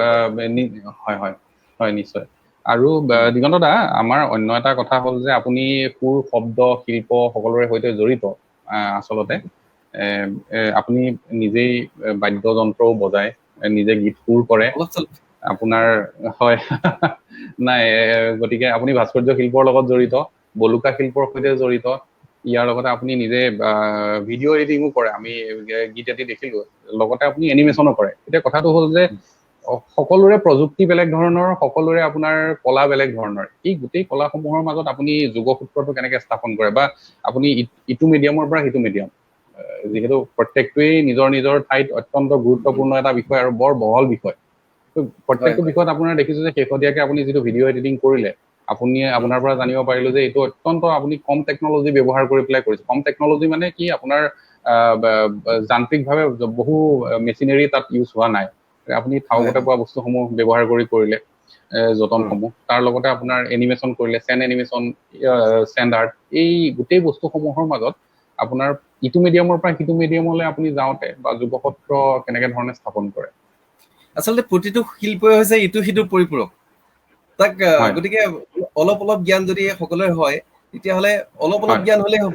হয় হয় হয়, নিশ্চয়। আৰু দিগন্ত দা, আমাৰ অন্য এটা কথা হ'ল যে আপুনি সুৰ, শব্দ, শিল্প সকলোৰে সৈতে জড়িত। আচলতে আপুনি নিজেই বাদ্যযন্ত্ৰও বজায়, নিজে গীত সুৰ কৰে আপোনাৰ, হয় নাই? গতিকে আপুনি ভাস্কৰ্য শিল্পৰ লগত জড়িত, বলুকা শিল্পৰ সৈতে জড়িত, ইয়াৰ লগতে আপুনি নিজে ভিডিঅ' এডিটিঙো কৰে, আমি গীত এটি দেখিলো, লগতে আপুনি এনিমেশ্যনো কৰে। এতিয়া কথাটো হ'ল যে সকলোৰে প্ৰযুক্তি বেলেগ ধৰণৰ, সকলোৰে আপোনাৰ কলা বেলেগ ধৰণৰ। এই গোটেই কলাসমূহৰ মাজত আপুনি যোগসূত্ৰটো কেনেকে স্থাপন কৰে, বা আপুনি ইটো মিডিয়ামৰ পৰা সিটো মিডিয়াম, যিহেতু প্ৰত্যেকটোৱেই নিজৰ নিজৰ ঠাইত অত্যন্ত গুৰুত্বপূৰ্ণ এটা বিষয় আৰু বৰ বহল বিষয়, প্ৰত্যেকটো বিষয়ত আপোনাৰ দেখিছো যে শেহতীয়াকে আপুনি যিটো ভিডিঅ' এডিটিং কৰিলে, আপুনি আপোনাৰ পৰা জানিব পাৰিলো যে এইটো অত্যন্ত আপুনি কম টেকনলজি ব্যৱহাৰ কৰি পেলাই কৰিছে। কম টেকনলজি মানে কি, আপোনাৰ যান্ত্ৰিকভাৱে বহু মেচিনেৰী তাত ইউজ হোৱা নাই, আপুনি থাউকতে পোৱা বস্তুসমূহ ব্যৱহাৰ কৰি কৰিলে যতনসমূহ। তাৰ লগতে আপোনাৰ এনিমেশ্যন কৰিলে, চেণ্ড এনিমেশ্যন, চেণ্ড আৰ্ট, এই গোটেই বস্তুসমূহৰ মাজত আপোনাৰ ইটো মিডিয়ামৰ পৰা সিটো মিডিয়ামলৈ আপুনি যাওঁতে বা যোগসূত্ৰ কেনেকে ধৰণে স্থাপন কৰে? আচলতে প্ৰতিটো শিল্পই হৈছে ইটো সিটোৰ পৰিপূৰক। তাক গতিকে অলপ অলপ জ্ঞান যদি সকলোৰে হয়, তেতিয়াহ'লে অলপ অলপ জ্ঞান হ'লেই হ'ব,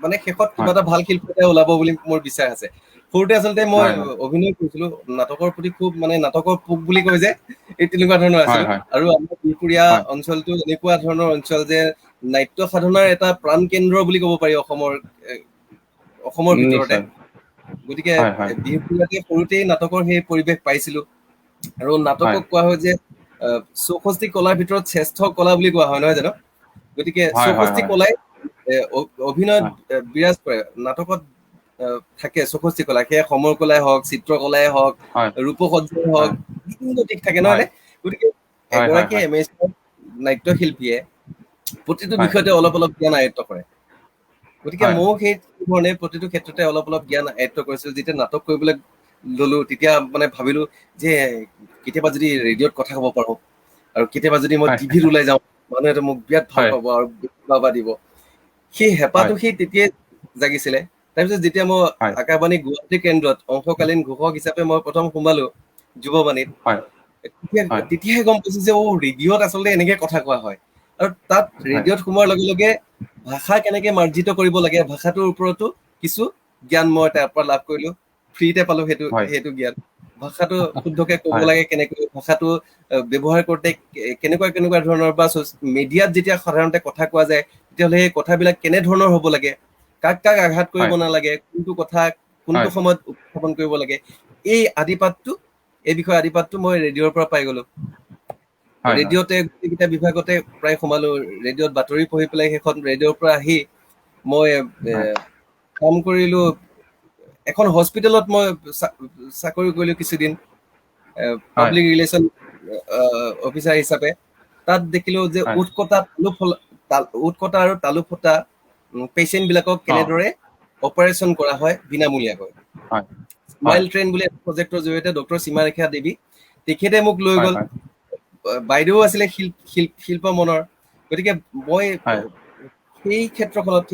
মানে শেষত কিবা এটা ভাল শিল্প এটা ওলাব বুলি মোৰ বিশ্বাস আছে। সৰুতে আচলতে মই অভিনয় কৰিছিলো, নাটকৰ প্ৰতি খুব মানে নাটকৰ পোক বুলি কয় যে, এই তেনেকুৱা ধৰণৰ আছিল। আৰু আমাৰ বিহপুৰীয়া অঞ্চলটো এনেকুৱা ধৰণৰ অঞ্চল যে নাট্য সাধনাৰ এটা প্ৰাণ কেন্দ্ৰ বুলি ক'ব পাৰি অসমৰ অসমৰ ভিতৰতে। গতিকে বিহপুৰীয়াতে সৰুতেই নাটকৰ সেই পৰিৱেশ পাইছিলো। আৰু নাটকক কোৱা হয় যে 64 কলাৰ ভিতৰত শ্ৰেষ্ঠ কলা বুলি কোৱা হয়, নহয় জানো? গতিকে 64 কলাই অভিনয়ত বিৰাজ কৰে, নাটকত থাকে 64 কলা, সেয়া সমৰ কলাই হওক, চিত্ৰকলাই হওক, ৰূপসজ্জাই হওক, বিভিন্ন দিশ থাকে, নহয় নে? গতিকে এগৰাকী এমেচাৰ নাট্যশিল্পীয়ে প্ৰতিটো বিষয়তে অলপ অলপ জ্ঞান আয়ত্ব কৰে। গতিকে ময়ো সেই ধৰণে প্ৰতিটো ক্ষেত্ৰতে অলপ অলপ জ্ঞান আয়ত্ব কৰিছিলো। যেতিয়া নাটক কৰিবলৈ ললো, তেতিয়া মানে ভাবিলো যে কেতিয়াবা যদি ৰেডিঅ'ত কথা ক'ব পাৰো, আৰু কেতিয়াবা যদি মই টিভিত ওলাই যাওঁ, মানুহে মোক বিৰাট ভাল পাব আৰু বাবা দিব। সেই হেঁপাহটো সেই তেতিয়াই জাগিছিলে। তাৰপিছত যেতিয়া মই আকাশবাণী গুৱাহাটী কেন্দ্ৰত অংশকালীন ঘোষক হিচাপে মই প্ৰথম সোমালো যুৱবাণীত, তেতিয়াহে গম পাইছো যে অ' ৰেডিঅ'ত আচলতে এনেকে কথা কোৱা হয়। আৰু তাত ৰেডিঅ'ত সোমোৱাৰ লগে লগে ভাষা কেনেকে মাৰ্জিত কৰিব লাগে, ভাষাটোৰ ওপৰতো কিছু জ্ঞান মই তাৰ পৰা লাভ কৰিলো, ফ্ৰীতে পালো সেইটো সেইটো জ্ঞান। ভাষাটো শুদ্ধকে ক'ব লাগে কেনেকৈ, ভাষাটো ব্যৱহাৰ কৰোঁতে কেনেকুৱা কেনেকুৱা ধৰণৰ, বা মিডিয়াত যেতিয়া সাধাৰণতে কথা কোৱা যায় তেতিয়াহ'লে সেই কথাবিলাক কেনেধৰণৰ হ'ব লাগে, কাক কাক আঘাত কৰিব নালাগে, কোনটো কথা কোনটো সময়ত উপস্থাপন কৰিব লাগে, এই আদিপাতটো, এই বিষয়ে আদিপাতটো মই ৰেডিঅ'ৰ পৰা পাই গলো। ৰেডিঅ'তে গোটেইকেইটা বিভাগতে প্ৰায় সোমালো। ৰেডিঅ'ত বাতৰি পঢ়ি পেলাই শেষত ৰেডিঅ'ৰ পৰা আহি মই কাম কৰিলো এখন হস্পিটেলত, মই চাকৰি কৰিলো কিছুদিন পাব্লিক ৰিলেশ্যন অফিচাৰ হিচাপে। তাত দেখিলো যে ওঁঠ কটা আৰু তালু ফটা পেচেণ্ট বিলাকক কেনেদৰে অপাৰেশ্যন কৰা হয় বিনামূলীয়াকৈ। স্মাইল ট্ৰেইন বুলি এটা প্ৰজেক্টৰ জৰিয়তে ডক্টৰ সীমাৰেখা দেৱী, তেখেতে মোক লৈ গ'ল। বাইদেউ আছিলে শিল্প মনৰ, গতিকে মই সেই ক্ষেত্ৰখনত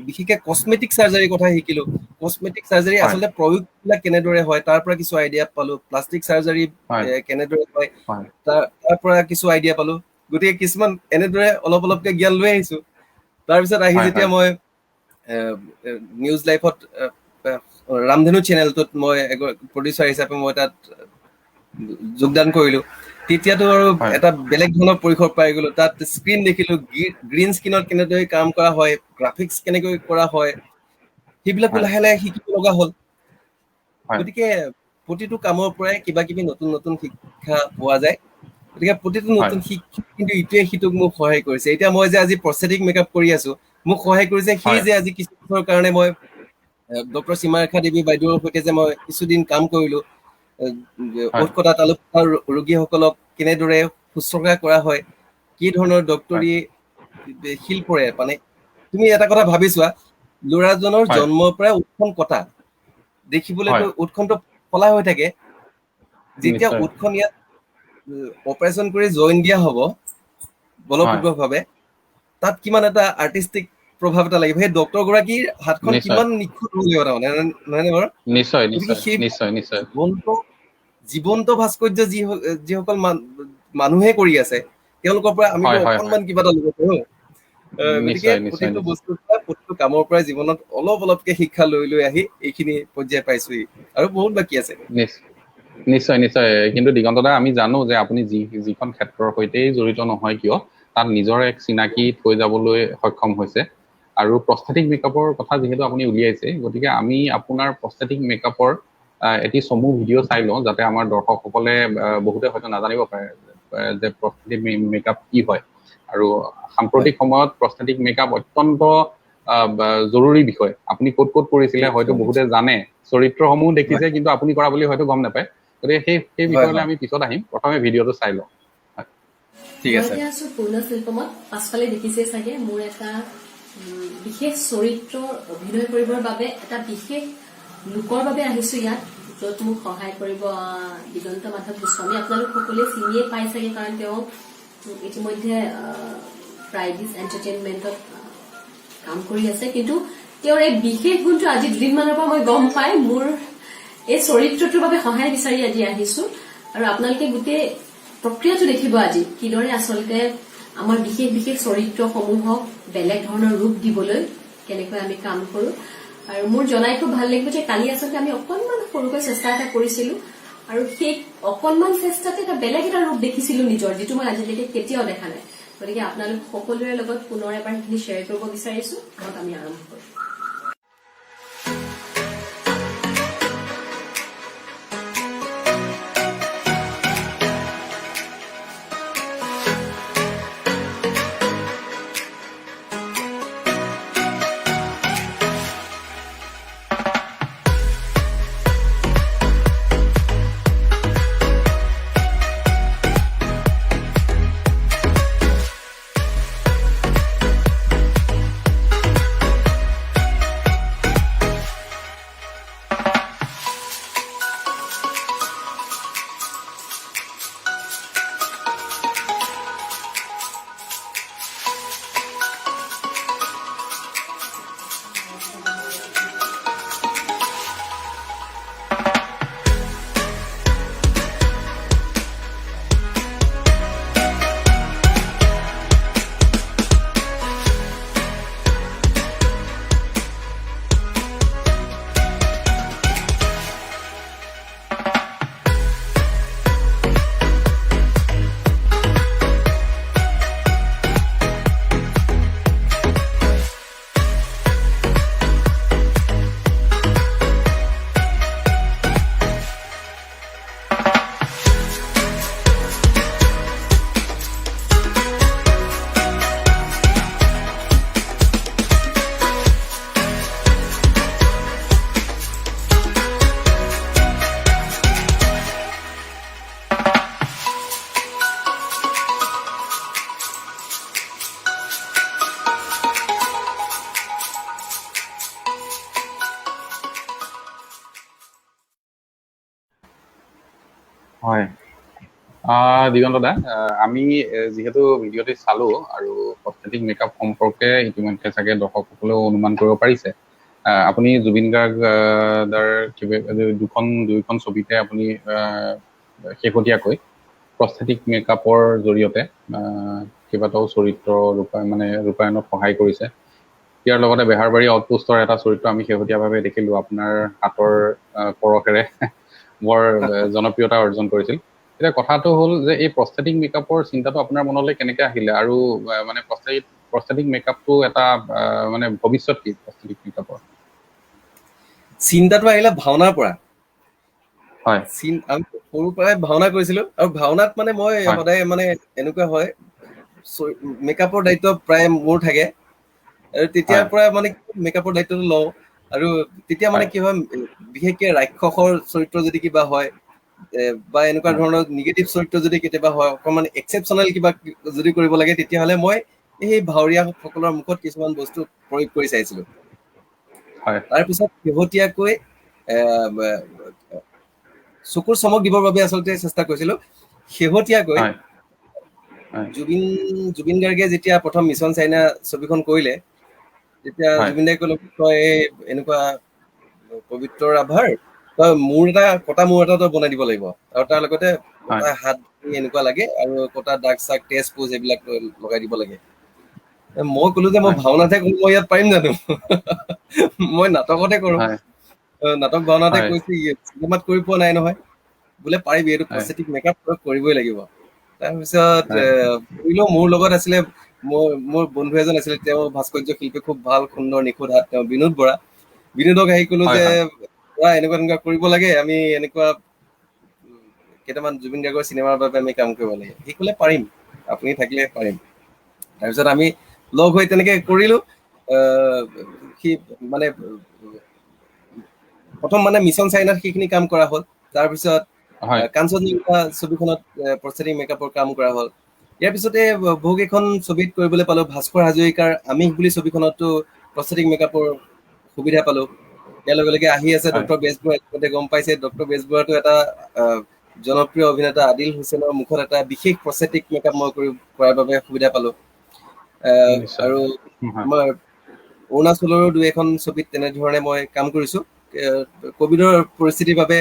বিশেষকে কচমেটিক চাৰ্জাৰীৰ কথা শিকিলো। কচমেটিক চাৰ্জাৰী আচলতে প্ৰয়োগবিলাক কেনেদৰে হয় তাৰ পৰা কিছু আইডিয়া পালো, প্লাষ্টিক চাৰ্জাৰী কেনেদৰে হয় তাৰ পৰা কিছু আইডিয়া পালো। গতিকে কিছুমান এনেদৰে অলপ অলপকে জ্ঞান লৈ আহিছো। তাৰপিছত আহি যেতিয়া মই নিউজ লাইফত ৰামধেনু চেনেলটোত মই প্ৰডিউচাৰ হিচাপে মই তাত যোগদান কৰিলো, তেতিয়াতো আৰু এটা বেলেগ ধৰণৰ পৰিসৰ পাই গলো। তাত স্ক্ৰীন দেখিলো, গ্ৰীণ স্ক্ৰীনত কেনেদৰে কাম কৰা হয়, গ্ৰাফিক্স কেনেকৈ কৰা হয়, সেইবিলাকো লাহে লাহে শিকিব লগা হ'ল। গতিকে প্ৰতিটো কামৰ পৰাই কিবা কিবি নতুন নতুন শিক্ষা পোৱা যায়। গতিকে প্ৰতিটো নতুন শিক্ষা কিন্তু ইটোৱে সিটোক মোক সহায় কৰিছে। এতিয়া মই যে আজি প্ৰস্থেটিক মেকআপ কৰি আছো, মোক সহায় কৰিছে সেই যে আজি কিছু বছৰৰ কাৰণে মই ডক্টৰ সীমাৰেখা দেৱী বাইদেউৰ সৈতে যে মই কিছুদিন কাম কৰিলো, ওঁঠ কটা তালু ফটা ৰোগীসকলক কেনেদৰে শুশ্ৰূষা কৰা হয়, কি ধৰণৰ ডক্তৰী শিল্পৰে, মানে তুমি এটা কথা ভাবি চোৱা, ল'ৰাজনৰ জন্মৰ পৰাই ওঁঠখন কটা, দেখিবলৈতো ওঁঠখনটো ফলা হৈ থাকে, যেতিয়া ওঁঠখন ইয়াত অপাৰেশ্যন কৰি জইন দিয়া হ'ব বলপূৰ্বকভাৱে, তাত কিমান এটা আৰ্টিষ্টিক প্ৰভাৱ এটা লাগিব, সেই ডক্তৰ গৰাকীৰ হাতখন কিমান নিখুঁত হ'ব লাগিব, তাৰমানে নহয়নে বাৰু? নিশ্চয় নিশ্চয় নিশ্চয় নিশ্চয়। জীৱন্ত ভাস্কৰ্য যিসকল মানুহে কৰি আছে তেওঁলোকৰ পৰা আমি অকণমান কিবা এটা ল'ব পাৰো। গতিকে প্ৰতিটো বস্তুৰ পৰা, প্ৰতিটো কামৰ পৰাই জীৱনত অলপ অলপকে শিক্ষা লৈ লৈ আহি এইখিনি পৰ্যায় পাইছোহি, আৰু বহুত বাকী আছে। নিশ্চয় নিশ্চয়। কিন্তু দিগন্ত দা, আমি জানো যে আপুনি যিখন ক্ষেত্ৰৰ সৈতেই জড়িত নহয় কিয়, তাত নিজৰ এক চিনাকি থৈ যাবলৈ সক্ষম হৈছে। আৰু প্ৰস্থেটিক মেকআপৰ কথা যিহেতু আপুনি উলিয়াইছে, গতিকে আমি আপোনাৰ প্ৰস্থেটিক মেকআপৰ এটি চমু ভিডিঅ' চাই লওঁ, যাতে আমাৰ দৰ্শকসকলে বহুতে হয়তো নাজানিব পাৰে যে প্ৰস্থেটিক মেকআপ কি হয়। আৰু সাম্প্ৰতিক সময়ত প্ৰস্থেটিক মেকআপ অত্যন্ত জৰুৰী বিষয়। আপুনি ক'ত ক'ত কৰিছিলে হয়তো বহুতে জানে, চৰিত্ৰসমূহ দেখিছে, কিন্তু আপুনি কৰা বুলি হয়তো গম নাপায়। গতিকে সেই বিষয়লৈ আমি পিছত আহিম, প্ৰথমে ভিডিঅ'টো চাই লওঁ। ঠিক আছে। পূৰ্ণ শিল্পমত পাছফালে দেখিছে চাগে মোৰ এটা বিশেষ চৰিত্ৰ অভিনয় কৰিবৰ বাবে এটা বিশেষ লোকৰ বাবে আহিছো ইয়াত, য'ত মোক সহায় কৰিব দিগন্ত মাধৱ গোস্বামী। আপোনালোক সকলোৱে চিনিয়ে পাই চাগে, কাৰণ তেওঁ ইতিমধ্যে প্ৰাইডিজ এণ্টাৰটেইনমেণ্টত কাম কৰি আছে। কিন্তু তেওঁৰ এই বিশেষ গুণটো আজি দুদিনমানৰ পৰা মই গম পাই মোৰ এই চৰিত্ৰটোৰ বাবে সহায় বিচাৰি আজি আহিছো। আৰু আপোনালোকে গোটেই প্ৰক্ৰিয়াটো দেখিব আজি কিদৰে আচলতে আমাৰ বিশেষ বিশেষ চৰিত্ৰসমূহক বেলেগ ধৰণৰ ৰূপ দিবলৈ কেনেকৈ আমি কাম কৰো। আৰু মোৰ জনাই খুব ভাল লাগিব যে কালি আচলতে আমি অকণমান সৰুকৈ চেষ্টা এটা কৰিছিলো, আৰু সেই অকণমান চেষ্টাতে এটা বেলেগ এটা ৰূপ দেখিছিলো নিজৰ, যিটো মই আজিলৈকে কেতিয়াও দেখা নাই। গতিকে আপোনালোক সকলোৰে লগত পুনৰ এবাৰ সেইখিনি শ্বেয়াৰ কৰিব বিচাৰিছো। আহক আমি আৰম্ভ কৰোঁ। হয় দিগন্ত দা, আমি যিহেতু ভিডিঅ'টি চালো আৰু প্ৰস্থেটিক মেকআপ সম্পৰ্কে ইতিমধ্যে চাগে দৰ্শকসকলেও অনুমান কৰিব পাৰিছে। আপুনি জুবিন গাৰ্গ দাৰ দুইখন ছবিতে আপুনি শেহতীয়াকৈ প্ৰস্থেটিক মেকআপৰ জৰিয়তে কেইবাটাও চৰিত্ৰ ৰূপায়ণত সহায় কৰিছে। ইয়াৰ লগতে বেহাৰবাৰী আউটপোষ্টৰ এটা চৰিত্ৰ আমি শেহতীয়াভাৱে দেখিলো, আপোনাৰ হাতৰ পৰশেৰে বৰ জনপ্ৰিয়তা অৰ্জন কৰিছিল। এতিয়া কথাটো হ'ল যে এই প্ৰস্থেটিক মেকআপৰ চিন্তাটো আপোনাৰ মনলৈ কেনেকৈ আহিলে, আৰু মানে প্ৰস্থেটিক মেকআপটো এটা মানে ভৱিষ্যত কি প্ৰস্থেটিক মেকআপৰ? চিন্তাটো আহিলে ভাওনাৰ পৰা। হয়, আমি সৰুৰ পৰাই ভাওনা কৰিছিলো, আৰু ভাওনাত মানে মই সদায় মানে এনেকুৱা হয় মেকআপৰ দায়িত্ব প্ৰায় মোৰ থাকে, আৰু তেতিয়াৰ পৰা মানে মেকআপৰ দায়িত্বটো লওঁ। আৰু তেতিয়া মানে কি হয়, বিশেষকে ৰাক্ষসৰ চৰিত্ৰ যদি কিবা হয় বা এনেকুৱা ধৰণৰ নিগেটিভ চৰিত্ৰ যদি কেতিয়াবা হয়, অকণমান এক্সেপশ্যনেল কিবা যদি কৰিব লাগে, তেতিয়াহ'লে মই সেই ভাৱৰীয়াসকলৰ মুখত কিছুমান বস্তু প্ৰয়োগ কৰি চাইছিলো। তাৰপিছত শেহতীয়াকৈ চকুৰ চমক দিবৰ বাবে আচলতে চেষ্টা কৰিছিলো। শেহতীয়াকৈ জুবিন গাৰ্গে যেতিয়া প্ৰথম মিছন চাইনা ছবিখন কৰিলে, তেতিয়া জুবিন দাই ক'লে, তই এনেকুৱা পবিত্ৰ ৰাভাৰ তই মূৰ এটা, কটা মূৰ এটা তই বনাই দিব লাগিব, আৰু তাৰ লগতে কটা হাত এনেকুৱা লাগে, আৰু কটা দাগ চাগ তেজ পোজ এইবিলাক লগাই দিব লাগে। মই ক'লো যে মই ভাওনাতহে কৰো, মই ইয়াত পাৰিম জানো? মই নাটকতে কৰো, নাটক ভাওনাতে কৈছো, চিনেমাত কৰি পোৱা নাই নহয়। বোলে পাৰিবি, এইটো প্ৰস্থেটিক মেকআপ কৰিবই লাগিব। তাৰপিছত কৰিলেও মোৰ লগত আছিলে মোৰ বন্ধু এজন আছিলে, তেওঁ ভাস্কৰ্য শিল্পী, খুব ভাল সুন্দৰ নিখুঁত হাত, তেওঁ বিনোদ বৰা। বিনোদক আহি ক'লো যে এনেকুৱা এনেকুৱা কৰিব লাগে, আমি এনেকুৱা কেইটামান জুবিন গাৰ্গৰ চিনেমাৰ বাবে আমি কাম কৰিব লাগে। সি ক'লে পাৰিম, আপুনি থাকিলে পাৰিম। তাৰপিছত আমি লগ হৈ তেনেকে কৰিলো। সি মানে প্ৰথম মানে মিছন চাইনাত সেইখিনি কাম কৰা হ'ল। তাৰপিছত কাঞ্চনজংঘা ছবিখনত প্ৰস্থেটিক মেকআপৰ কাম কৰা হ'ল। ইয়াৰ পিছতে বহুকেইখন ছবিত কৰিবলৈ পালো। ভাস্কৰ হাজৰিকাৰ আমিষ বুলি ছবিখনতো প্ৰস্থেটিক মেকআপৰ সুবিধা পালো। ইয়াৰ লগে লগে আহি আছে ডক্টৰ বেজবৰুৱা, ইতিমধ্যে গম পাইছে। ডক্টৰ বেজবৰুৱাটো এটা জনপ্ৰিয় অভিনেতা আদিল হুছেইনৰ মুখত এটা বিশেষ প্ৰস্থেটিক মেকআপ মই কৰাৰ বাবে সুবিধা পালো। আৰু আমাৰ অৰুণাচলৰো দুই এখন ছবিত তেনেধৰণে মই কাম কৰিছো। কভিডৰ পৰিস্থিতিৰ বাবে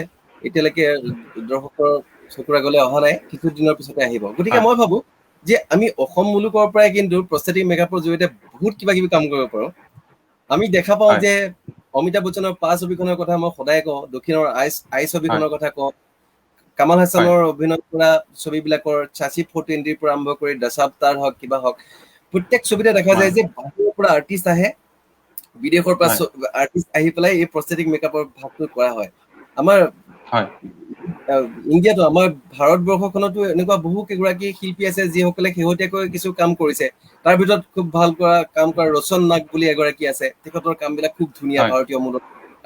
এতিয়ালৈকে দৰ্শকৰ চকুৰ আগলৈ অহা নাই, কিছু দিনৰ পিছতে আহিব। গতিকে মই ভাবো যে আমি অসম মুলুকৰ পৰাই কিন্তু প্ৰস্থেটিক মেকআপৰ জৰিয়তে বহুত কিবা কিবি কাম কৰিব পাৰো। আমি দেখা পাওঁ যে অমিতাভ বচ্চনৰ পা ছবিখনৰ কথা মই সদায় কওঁ, দক্ষিণৰ আই ছবিখনৰ কথা কওঁ, কামাল হাছানৰ অভিনয় কৰা ছবিবিলাকৰ চাচি 420 পৰা আৰম্ভ কৰি দশাৱতাৰ হওক কিবা হওক, প্ৰত্যেক ছবিতে দেখা যায় যে বাহিৰৰ পৰা আৰ্টিষ্ট আহে, বিদেশৰ পৰা আৰ্টিষ্ট আহি পেলাই এই প্ৰস্থেটিক মেকআপৰ ভাগটো কৰা হয়। আমাৰ ইণ্ডিয়াতো, আমাৰ ভাৰতবৰ্ষখনতো এনেকুৱা বহু কেইগৰাকী শিল্পী আছে যিসকলে শেহতীয়াকৈ কিছু কাম কৰিছে। তাৰ ভিতৰত খুব ভাল কৰা কাম কৰা ৰোশন নাগ বুলি এগৰাকী আছে, তেখেতৰ কামবিলাক খুব ধুনীয়া, ভাৰতীয় মূলৰ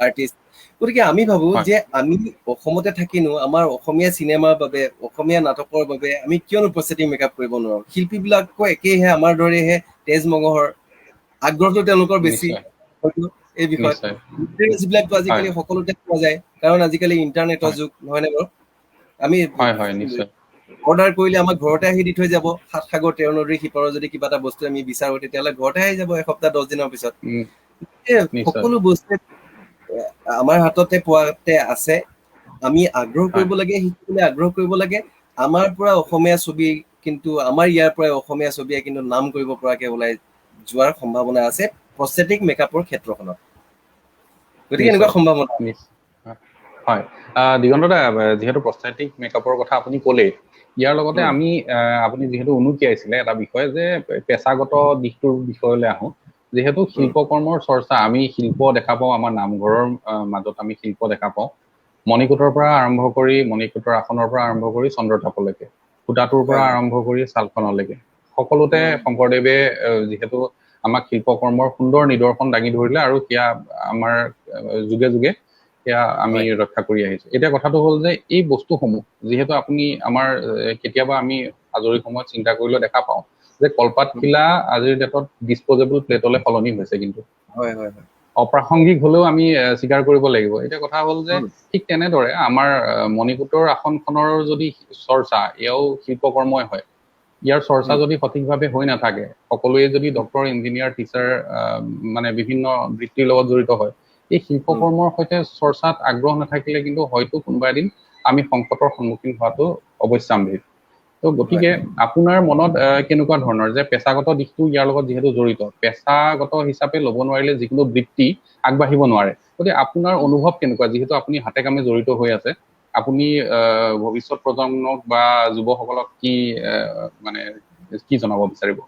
আৰ্টিষ্ট। গতিকে আমি ভাবো যে আমি অসমতে থাকিনো আমাৰ অসমীয়া চিনেমাৰ বাবে, অসমীয়া নাটকৰ বাবে আমি কিয়নো প্ৰস্থেটিক মেকআপ কৰিব নোৱাৰো? শিল্পীবিলাকো একেইহে, আমাৰ দৰেহে তেজ মঙহৰ, আগ্ৰহটো তেওঁলোকৰ বেছি হয়তো এই বিষয়ত। বিলাকতো আজিকালি সকলোতে পোৱা যায়, কাৰণ আজিকালি ইণ্টাৰনেটৰ যুগ, নহয়নে বাৰু? আমি অৰ্ডাৰ কৰিলে আমাৰ ঘৰতে আহি দি থৈ যাব। সাত সাগৰ তেৰ নদীৰ সিপাৰৰ যদি কিবা এটা বস্তু আমি বিচাৰো, তেতিয়াহ'লে ঘৰতে আহি যাব এসপ্তাহ 10 দিনৰ পিছত। সকলো বস্তু আমাৰ হাততে পোৱাতে আছে। আমি আগ্ৰহ কৰিব লাগে, শিকিবলৈ আগ্ৰহ কৰিব লাগে। আমাৰ পৰা অসমীয়া ছবি কিন্তু, আমাৰ ইয়াৰ পৰাই অসমীয়া ছবিয়ে কিন্তু নাম কৰিব পৰাকে ওলাই যোৱাৰ সম্ভাৱনা আছে প্ৰস্থেটিক মেকআপৰ ক্ষেত্ৰখনত। গতিকে এনেকুৱা সম্ভাৱনা। হয় দিগন্ত দা, যিহেতু প্ৰস্থেটিক মেকআপৰ কথা আপুনি ক'লেই, ইয়াৰ লগতে আমি আপুনি যিহেতু উনুকিয়াইছিলে এটা বিষয় যে পেছাগত দিশটোৰ বিষয়লৈ আহোঁ। যিহেতু শিল্পকৰ্মৰ চৰ্চা, আমি শিল্প দেখা পাওঁ আমাৰ নামঘৰৰ মাজত, আমি শিল্প দেখা পাওঁ মণিকূটৰ পৰা আৰম্ভ কৰি, মণিকূটৰ আসনৰ পৰা আৰম্ভ কৰি চন্দ্ৰতাপলৈকে, সূতাটোৰ পৰা আৰম্ভ কৰি ছালখনলৈকে, সকলোতে শংকৰদেৱে যিহেতু আমাক শিল্পকৰ্মৰ সুন্দৰ নিদৰ্শন দাঙি ধৰিলে আৰু সেয়া আমাৰ যুগে যুগে সেয়া আমি ৰক্ষা কৰি আহিছো। এতিয়া কথাটো হ'ল যে এই বস্তুসমূহ যিহেতু আপুনি আমাৰ কেতিয়াবা আমি আজৰি সময়ত চিন্তা কৰিলেও দেখা পাওঁ যে কলপাত খিলা আজিৰ ডেটত ডিছপ'জেবল প্লেটলৈ সলনি হৈছে, কিন্তু অপ্ৰাসংগিক হলেও আমি স্বীকাৰ কৰিব লাগিব। এতিয়া কথা হ'ল যে ঠিক তেনেদৰে আমাৰ মণিকূটৰ আসনখনৰ যদি চৰ্চা, এয়াও শিল্পকৰ্মই হয়, ইয়াৰ চৰ্চা যদি সঠিকভাৱে হৈ নাথাকে, সকলোৱে যদি ডক্টৰ, ইঞ্জিনিয়াৰ, টিচাৰ মানে বিভিন্ন বৃত্তিৰ লগত জড়িত হয়, এই শিল্পকৰ্মৰ সৈতে চৰ্চাত আগ্ৰহ নাথাকিলে কিন্তু হয়তো কোনোবা এদিন আমি সংকটৰ সন্মুখীন হোৱাটো অৱশ্যাম্ভাৱী। ত' গতিকে আপোনাৰ মনত কেনেকুৱা ধৰণৰ যে পেছাগত দিশটো ইয়াৰ লগত যিহেতু জড়িত, পেছাগত হিচাপে ল'ব নোৱাৰিলে যিকোনো বৃত্তি আগবাঢ়িব নোৱাৰে, গতিকে আপোনাৰ অনুভৱ কেনেকুৱা যিহেতু আপুনি হাতে কামে জড়িত হৈ আছে, আপুনি ভৱিষ্যত প্ৰজন্মক বা যুৱসকলক কি মানে কি জনাব বিচাৰিব?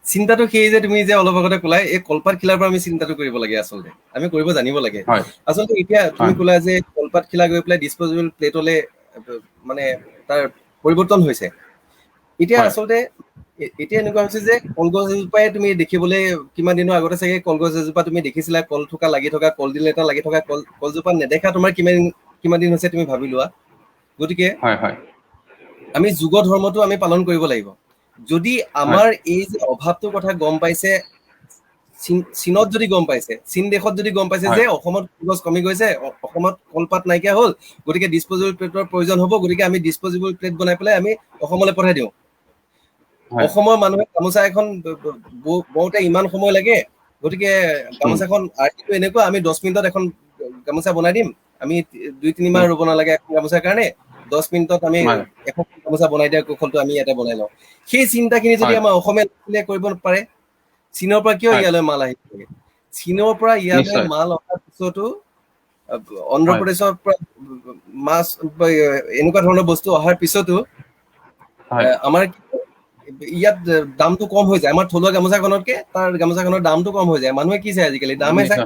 চিন্তাটো সেই যে তুমি যে অলপ আগতে ক'লা, এই কলপাত খিলাৰ পৰা আমি চিন্তাটো কৰিব লাগে, আচলতে আমি কৰিব জানিব লাগে। আচলতে এতিয়া তুমি ক'লা যে কলপাত খিলা গৈ পেলাই ডিছপ'জেবল প্লেটলে মানে তাৰ পৰিৱৰ্তন হৈছে। এতিয়া আচলতে এতিয়া এনেকুৱা হৈছে যে কলগছ এজোপাই তুমি দেখিবলৈ কিমান দিনৰ আগতে চাগে কলগছ এজোপা তুমি দেখিছিলা, কল থোকা লাগি থকা, কলডিল এটা লাগি থকা কলজোপা নেদেখা তোমাৰ কিমান দিন হৈছে তুমি ভাবি লোৱা। গতিকে আমি যুগ ধৰ্মটো আমি পালন কৰিব লাগিব। যদি আমাৰ এই যে অভাৱটোৰ কথা গম পাইছে, চীনত যদি গম পাইছে, চীন দেশত যদি গম পাইছে যে অসমত গছ কমি গৈছে, অসমত কলপাত নাইকিয়া হ'ল, গতিকে ডিছপ'জেবল প্লেটৰ প্ৰয়োজন হ'ব, গতিকে আমি ডিছপ'জেবল প্লেট বনাই পেলাই আমি অসমলৈ পঠাই দিওঁ। অসমৰ মানুহে গামোচা এখন বওঁতে ইমান সময় লাগে, গতিকে গামোচাখন আৰ্হিটো এনেকুৱা, আমি 10 মিনিটত এখন গামোচা বনাই দিম, আমি 2-3 মাহ ৰ'ব নালাগে এখন গামোচাৰ কাৰণে, 10 মিনিটত আমি এখন গামোচা বনাই দিয়াৰ কৌশলটো আমি ইয়াতে বনাই লওঁ। সেই চিন্তাখিনি যদি আমাৰ অসমীয়া ল'ৰা-ছোৱালীয়ে কৰিব পাৰে, চীনৰ পৰা কিয় ইয়ালৈ মাল আহিব লাগে? চীনৰ পৰা ইয়ালৈ মাল অহাৰ পিছতো অন্ধ্ৰপ্ৰদেশৰ পৰা মাছ এনেকুৱা ধৰণৰ বস্তু অহাৰ পিছতো আমাৰ ইয়াত দামটো কম হৈ যায়। আমাৰ থলুৱা গামোচাখনতকে তাৰ গামোচাখনৰ দামটো কম হৈ যায়। মানুহে কি চায় আজিকালি? দামে চায়।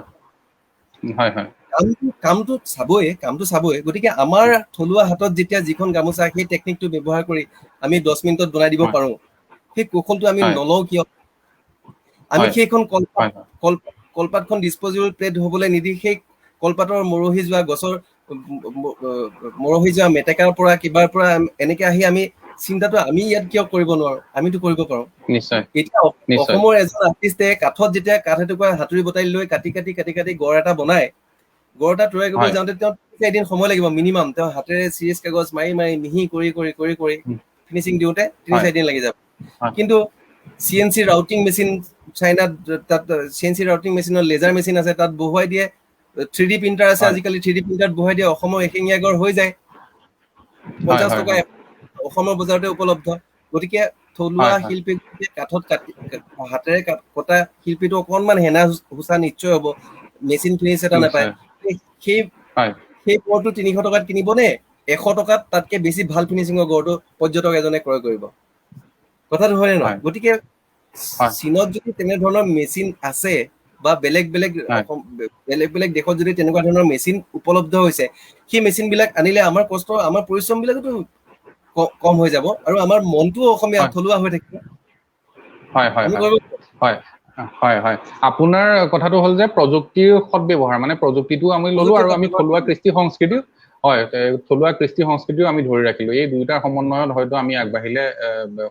কামটো চাবই, কামটো চাবই। গতিকে আমাৰ থলুৱা হাতত যেতিয়া যিখন গামোচা সেই টেকনিকটো ব্যৱহাৰ কৰি আমি 10 মিনিটত বনাই দিব পাৰো, সেই কৌশলটো আমি নলওঁ কিয়? আমি সেইখন কলপাতখন ডিছপ'জেবল প্লেট হ'বলৈ নিদি সেই কলপাতৰ মৰহি যোৱা গছৰ মৰহি যোৱা মেটেকাৰ পৰা কিবাৰ পৰা এনেকে আহি আমি চিন্তাটো আমি ইয়াত কিয় কৰিব নোৱাৰো? আমিতো কৰিব পাৰো। এতিয়া অসমৰ এজন আৰ্টিষ্টে কাঠত যেতিয়া কাঠ এটুকুৰা হাতুৰি বটালি লৈ কাটি কাটি কাটি কাটি গড় এটা বনাই, গড় এটা তৈয়াৰ কৰিব যাওঁতে তেওঁ এদিন সময় লাগিব মিনিমাম। তেওঁ হাতেৰে চিৰিজ কাগজ মাৰি মাৰি মিহি কৰি কৰি কৰি কৰি ফিনিচিং দিওঁতে 3-4 দিন লাগি যাব। কিন্তু CNC routing machine চাইনাত, তাত CNC routing মেচিনৰ লেজাৰ মেচিন আছে, তাত বহুৱাই দিয়ে। 3D printer আছে আজিকালি, 3D প্ৰিণ্টাৰত বহুৱাই দিয়ে, অসমৰ এশিঙীয়া গড় হৈ যায়। 50 টকা অসমৰ বজাৰতে উপলব্ধ। গতিকে থলুৱা শিল্পী কাঠত কাটি হাতেৰে কটা শিল্পীটো অকণমান হেনা হুচা নিশ্চয় হ'ব, মেচিন ফিনিচ এটা নাপায়। সেই সেই গড়টো 300 টকাত কিনিব নে 100 টকাত তাতকে বেছি ভাল ফিনিচিঙৰ গড়টো পৰ্যটক এজনে ক্ৰয় কৰিব? কথাটো হয়নে নহয়? গতিকে চীনত যদি তেনেধৰণৰ মেচিন আছে বা বেলেগ বেলেগ বেলেগ বেলেগ দেশত যদি তেনেকুৱা ধৰণৰ মেচিন উপলব্ধ হৈছে, সেই মেচিন বিলাক আনিলে আমাৰ কষ্ট, আমাৰ পৰিশ্ৰম বিলাকতো কম হৈ যাব আৰু আমাৰ মনটোও অসমীয়া থলুৱা হৈ থাকিব। হয় হয় হয় হয় হয়। আপোনাৰ কথাটো হ'ল যে প্ৰযুক্তিৰ সদ্ব্যৱহাৰ, মানে প্ৰযুক্তিটো আমি ললো আৰু আমি থলুৱা কৃষ্টি সংস্কৃতি, হয়, থলুৱা কৃষ্টি সংস্কৃতিও আমি ধৰি ৰাখিলো। এই দুয়োটাৰ সমন্বয়ত হয়তো আমি আগবাঢ়িলে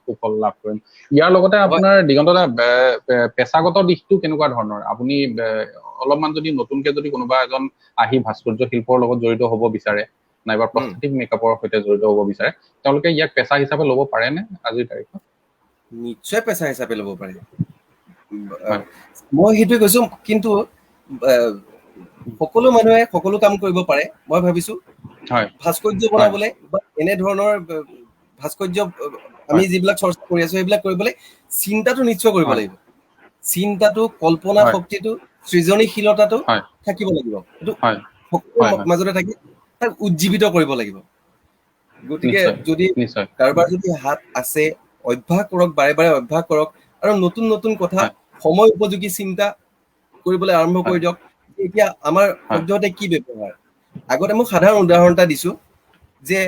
সুফল লাভ কৰিম। ইয়াৰ লগতে আপোনাৰ দিগন্ত দা, পেছাগত দিশটো কেনেকুৱা ধৰণৰ? আপুনি অলপমান যদি নতুনকে যদি কোনোবা এজন আহি ভাস্কৰ্য শিল্পৰ লগত জড়িত হ'ব বিচাৰে নাইবা প্ৰস্থেটিক মেকআপৰ সৈতে জড়িত হ'ব বিচাৰে, তেওঁলোকে ইয়াক পেছা হিচাপে ল'ব পাৰেনে আজিৰ তাৰিখত? নিশ্চয় পেছা হিচাপে ল'ব পাৰে। মই সেইটোৱে কৈছো, কিন্তু সকলো মানুহে সকলো কাম কৰিব পাৰে। মই ভাবিছো ভাস্কৰ্য বনাবলৈ বা এনেধৰণৰ ভাস্কৰ্য আমি যিবিলাক চৰ্চা কৰি আছো সেইবিলাক কৰিবলৈ চিন্তাটো নিশ্চয় কৰিব লাগিব। চিন্তাটো, কল্পনা শক্তিটো, সৃজনশীলতাটো থাকিব লাগিব। এইটো সকলো মাজতে থাকি তাক উজ্জীৱিত কৰিব লাগিব। গতিকে যদি কাৰোবাৰ যদি হাত আছে, অভ্যাস কৰক, বাৰে বাৰে অভ্যাস কৰক আৰু নতুন নতুন কথা, সময় উপযোগী চিন্তা কৰিবলৈ আৰম্ভ কৰি দিয়ক। এতিয়া আমাৰ সদ্যহতে কি ব্যৱহাৰ, আগতে মই সাধাৰণ উদাহৰণ এটা দিছো যে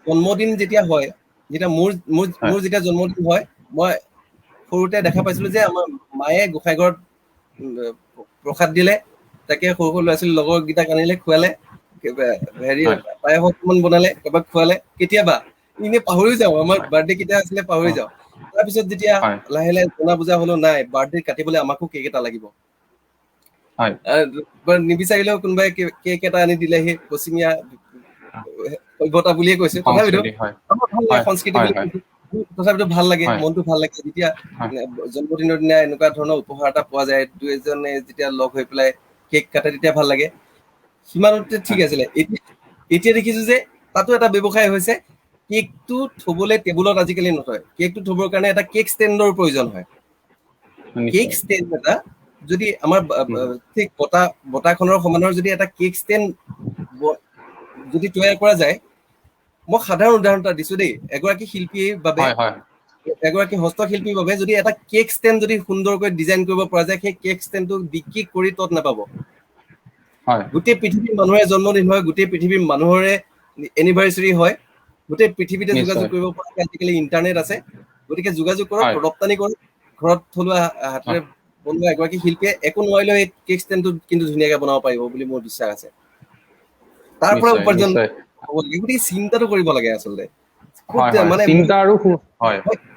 জন্মদিন যেতিয়া হয়, যেতিয়া মোৰ মোৰ মোৰ যেতিয়া জন্মদিন হয়, মই সৰুতে দেখা পাইছিলো যে আমাৰ মায়ে গোসাঁই ঘৰত প্ৰসাদ দিলে, তাকে সৰু সৰু ল'ৰা ছোৱালী লগৰকেইটাক আনিলে, খুৱালে, হেৰি পায়স অকণমান বনালে, কাৰোবাক খুৱালে। কেতিয়াবা এনেই পাহৰি যাওঁ, আমাৰ বাৰ্থডে কেতিয়া আছিলে পাহৰি যাওঁ। তাৰপিছত যেতিয়া লাহে লাহে জনা বুজা হলো, নাই বাৰ্থডে কাটিবলৈ আমাকো কেক এটা লাগিব, নিবিচাৰিলেও কোনোবাই কেক এটা আনি দিলে, সেই পশ্চিমীয়া সভ্যতা বুলিয়ে কৈছে, তথাপিতো সংস্কৃতি বুলি, তথাপিতো ভাল লাগে, মনটো ভাল লাগে যেতিয়া জন্মদিনৰ দিনা এনেকুৱা ধৰণৰ উপহাৰ এটা পোৱা যায়। দুই এজনে যেতিয়া লগ হৈ পেলাই কেক কাটে তেতিয়া ভাল লাগে। সিমানতে ঠিক আছিলে। এতিয়া দেখিছো যে তাতো এটা ব্যৱসায় হৈছে। কেকটো থবলৈ টেবুলত আজিকালি নথয়, কেকটো থবৰ কাৰণে এটা কেক ষ্টেণ্ডৰ প্ৰয়োজন হয়। কেক ষ্টেণ্ড এটা যদি আমাৰ ঠিক বটাখনৰ সমানৰ যদি এটা কেক ষ্টেণ্ড যদি তৈয়াৰ কৰা যায়, মই সাধাৰণ উদাহৰণ এটা দিছো দেই, এগৰাকী শিল্পীৰ বাবে, এগৰাকী হস্তশিল্পীৰ বাবে যদি এটা কেক ষ্টেণ্ড যদি সুন্দৰকৈ ডিজাইন কৰিব পৰা যায়, সেই কেক ষ্টেণ্ডটো বিক্ৰী কৰি তত নাপাব। গোটেই পৃথিৱীৰ মানুহৰে জন্মদিন হয়, গোটেই পৃথিৱীৰ মানুহৰে এনিভাৰ্চাৰী হয়, গোটেই পৃথিৱীতে যোগাযোগ কৰিব পৰাকৈ আজিকালি ইণ্টাৰনেট আছে। গতিকে যোগাযোগ কৰক, ৰপ্তানি কৰক। ঘৰত থলুৱা হাতেৰে বনোৱা এগৰাকী শিল্পীয়ে একো নোৱাৰিলেও এই কেক ষ্টেণ্ডটো কিন্তু ধুনীয়াকে বনাব পাৰিব বুলি মোৰ বিশ্বাস আছে। তাৰ পৰা উপাৰ্জন হ'ব লাগে। গতিকে চিন্তাটো কৰিব লাগে আচলতে। মানে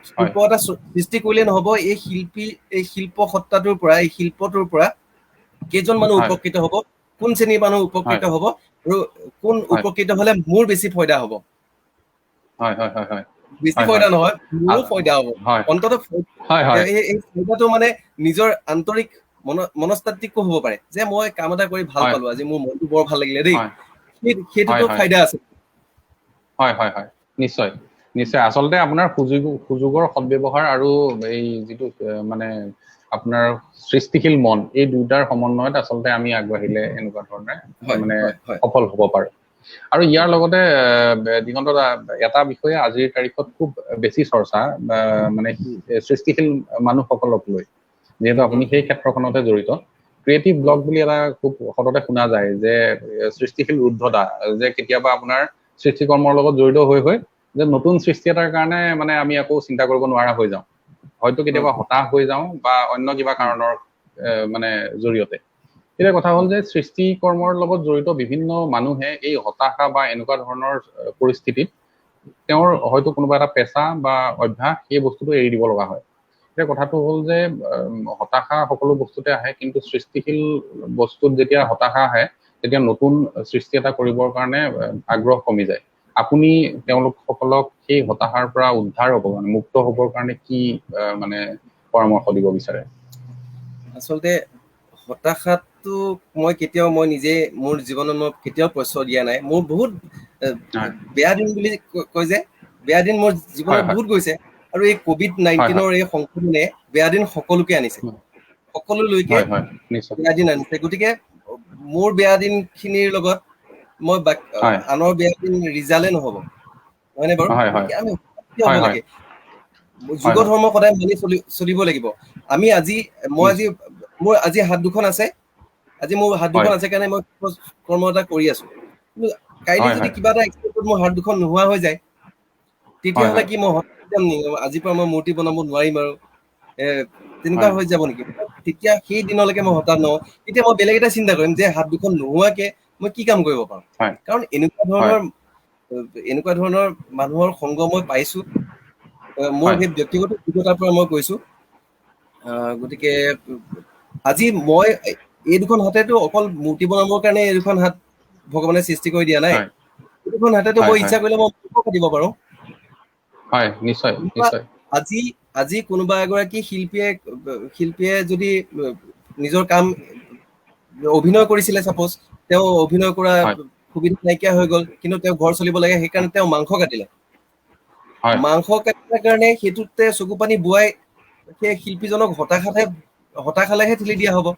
শিল্প এটা সৃষ্টি কৰিলে নহব, এই শিল্পী, এই শিল্প সত্তাটোৰ পৰা, এই শিল্পটোৰ পৰা কেইজন মানুহ উপকৃত হ'ব, কোন শ্ৰেণীৰ মানুহ উপকৃত হ'ব আৰু কোন উপকৃত হলে মোৰ বেছি ফায়দা হ'ব। বেছি ফায়দা নহয়, মোৰো ফায়দা হ'ব অন্ততঃ। এই ফায়দাটো মানে নিজৰ আন্তৰিক মনস্তাত্ত্বিকো হ'ব পাৰে যে মই কাম এটা কৰি ভাল পালো, আজি মোৰ মনটো বৰ ভাল লাগিলে দেই, সেইটোতো ফাইদা আছে। হয় হয় হয়, নিশ্চয় নিশ্চয়। আচলতে আপোনাৰ সুযোগৰ সদ্ব্যৱহাৰ আৰু এই যিটো মানে আপোনাৰ সৃষ্টিশীল মন, এই দুটাৰ সমন্বয়ত আচলতে আমি আগবাঢ়িলে এনেকুৱা ধৰণে মানে সফল হ'ব পাৰো। আৰু ইয়াৰ লগতে দিগন্ত, এটা বিষয়ে আজিৰ তাৰিখত খুব বেছি চৰ্চা, মানে সৃষ্টিশীল মানুহসকলক লৈ, যিহেতু আপুনি সেই ক্ষেত্ৰখনতে জড়িত, ক্ৰিয়েটিভ ব্লক বুলি এটা খুব সততে শুনা যায় যে সৃষ্টিশীল ৰুদ্ধতা, যে কেতিয়াবা আপোনাৰ সৃষ্টিকৰ্মৰ লগত জড়িত হৈ হৈ যে নতুন সৃষ্টি এটাৰ কাৰণে মানে আমি আকৌ চিন্তা কৰিব নোৱাৰা হৈ যাওঁ, হয়তো কেতিয়াবা হতাশ হৈ যাওঁ বা অন্য কিবা কাৰণৰ মানে জৰিয়তে। এতিয়া কথা হ'ল যে সৃষ্টি কৰ্মৰ লগত জড়িত বিভিন্ন মানুহে এই হতাশা বা এনেকুৱা ধৰণৰ পৰিস্থিতিত তেওঁৰ হয়তো কোনোবা এটা পেচা বা অভ্যাস সেই বস্তুটো এৰি দিব লগা হয়। এতিয়া কথাটো হ'ল যে হতাশা সকলো বস্তুতে আহে, কিন্তু সৃষ্টিশীল বস্তুত যেতিয়া হতাশা আহে তেতিয়া নতুন সৃষ্টি এটা কৰিবৰ কাৰণে আগ্ৰহ কমি যায়। আপুনি তেওঁলোকসকলক সেই হতাশাৰ পৰা উদ্ধাৰ হ'ব মানে মুক্ত হ'বৰ কাৰণে কি মানে পৰামৰ্শ দিব বিচাৰে? আচলতে হতাশাটো মই কেতিয়াও, মই নিজে মোৰ জীৱনত মই কেতিয়াও প্ৰশ্ৰয় দিয়া নাই। মোৰ বহুত বেয়া দিন বুলি কয় যে বেয়া দিন মোৰ জীৱনত বহুত গৈছে, আৰু এই কোভিড-19ৰ এই সংক্ৰমণে বেয়া দিন সকলোকে আনিছে, সকলোলৈকে বেয়া দিন আনিছে। গতিকে মোৰ বেয়া দিনখিনিৰ লগত মই আনৰ বেয়া দিন ৰিজাল্টে নহব, হয়নে বাৰু? আমি হ'ব লাগে, যুগ ধৰ্ম সদায় মানি চলিব লাগিব। আমি আজি, মই আজি, মোৰ আজি হাত দুখন আছে, আজি মোৰ হাত দুখন আছে কাৰণে মই কৰ্ম এটা কৰি আছো, কিন্তু কাইলৈ যদি কিবা এটা এক্সিডেণ্টত মোৰ হাত দুখন নোহোৱা হৈ যায়, তেতিয়াহ'লে কি মই হতাশ যাম নেকি? আজিৰ পৰা মই মূৰ্তি বনাব নোৱাৰিম আৰু তেনেকুৱা হৈ যাব নেকি? তেতিয়া সেই দিনলৈকে মই হতাশ নহওঁ, তেতিয়া মই বেলেগ এটা চিন্তা কৰিম যে হাত দুখন নোহোৱাকে মই কি কাম কৰিব পাৰো। কাৰণ এনেকুৱা ধৰণৰ মানুহৰ সংগ মই পাইছো, মোৰ সেই ব্যক্তিগত অভিজ্ঞতাৰ পৰা মই কৈছো। গতিকে আজি মই এই দুখন হাতেতো অকল মূৰ্তি বনাবৰ কাৰণে এই দুখন হাত ভগৱানে সৃষ্টি কৰি দিয়া নাই, এই দুখন হাতেতো মই ইচ্ছা কৰিলে মই কাটিব পাৰো। হয়, নিশ্চয় নিশ্চয়। আজি আজি কোনোবা এগৰাকী শিল্পীয়ে যদি নিজৰ কাম অভিনয় কৰিছিলে, চাপ'জ তেওঁ অভিনয় কৰা সুবিধা নাইকিয়া হৈ গ'ল, কিন্তু তেওঁ ঘৰ চলিব লাগে, সেইকাৰণে তেওঁ মাংস কাটিলে। মাংস কাটিবৰ কাৰণে সেইটোতে চকু পানী বোৱাই সেই শিল্পীজনক হতাশালেহে ঠেলি দিয়া হ'ব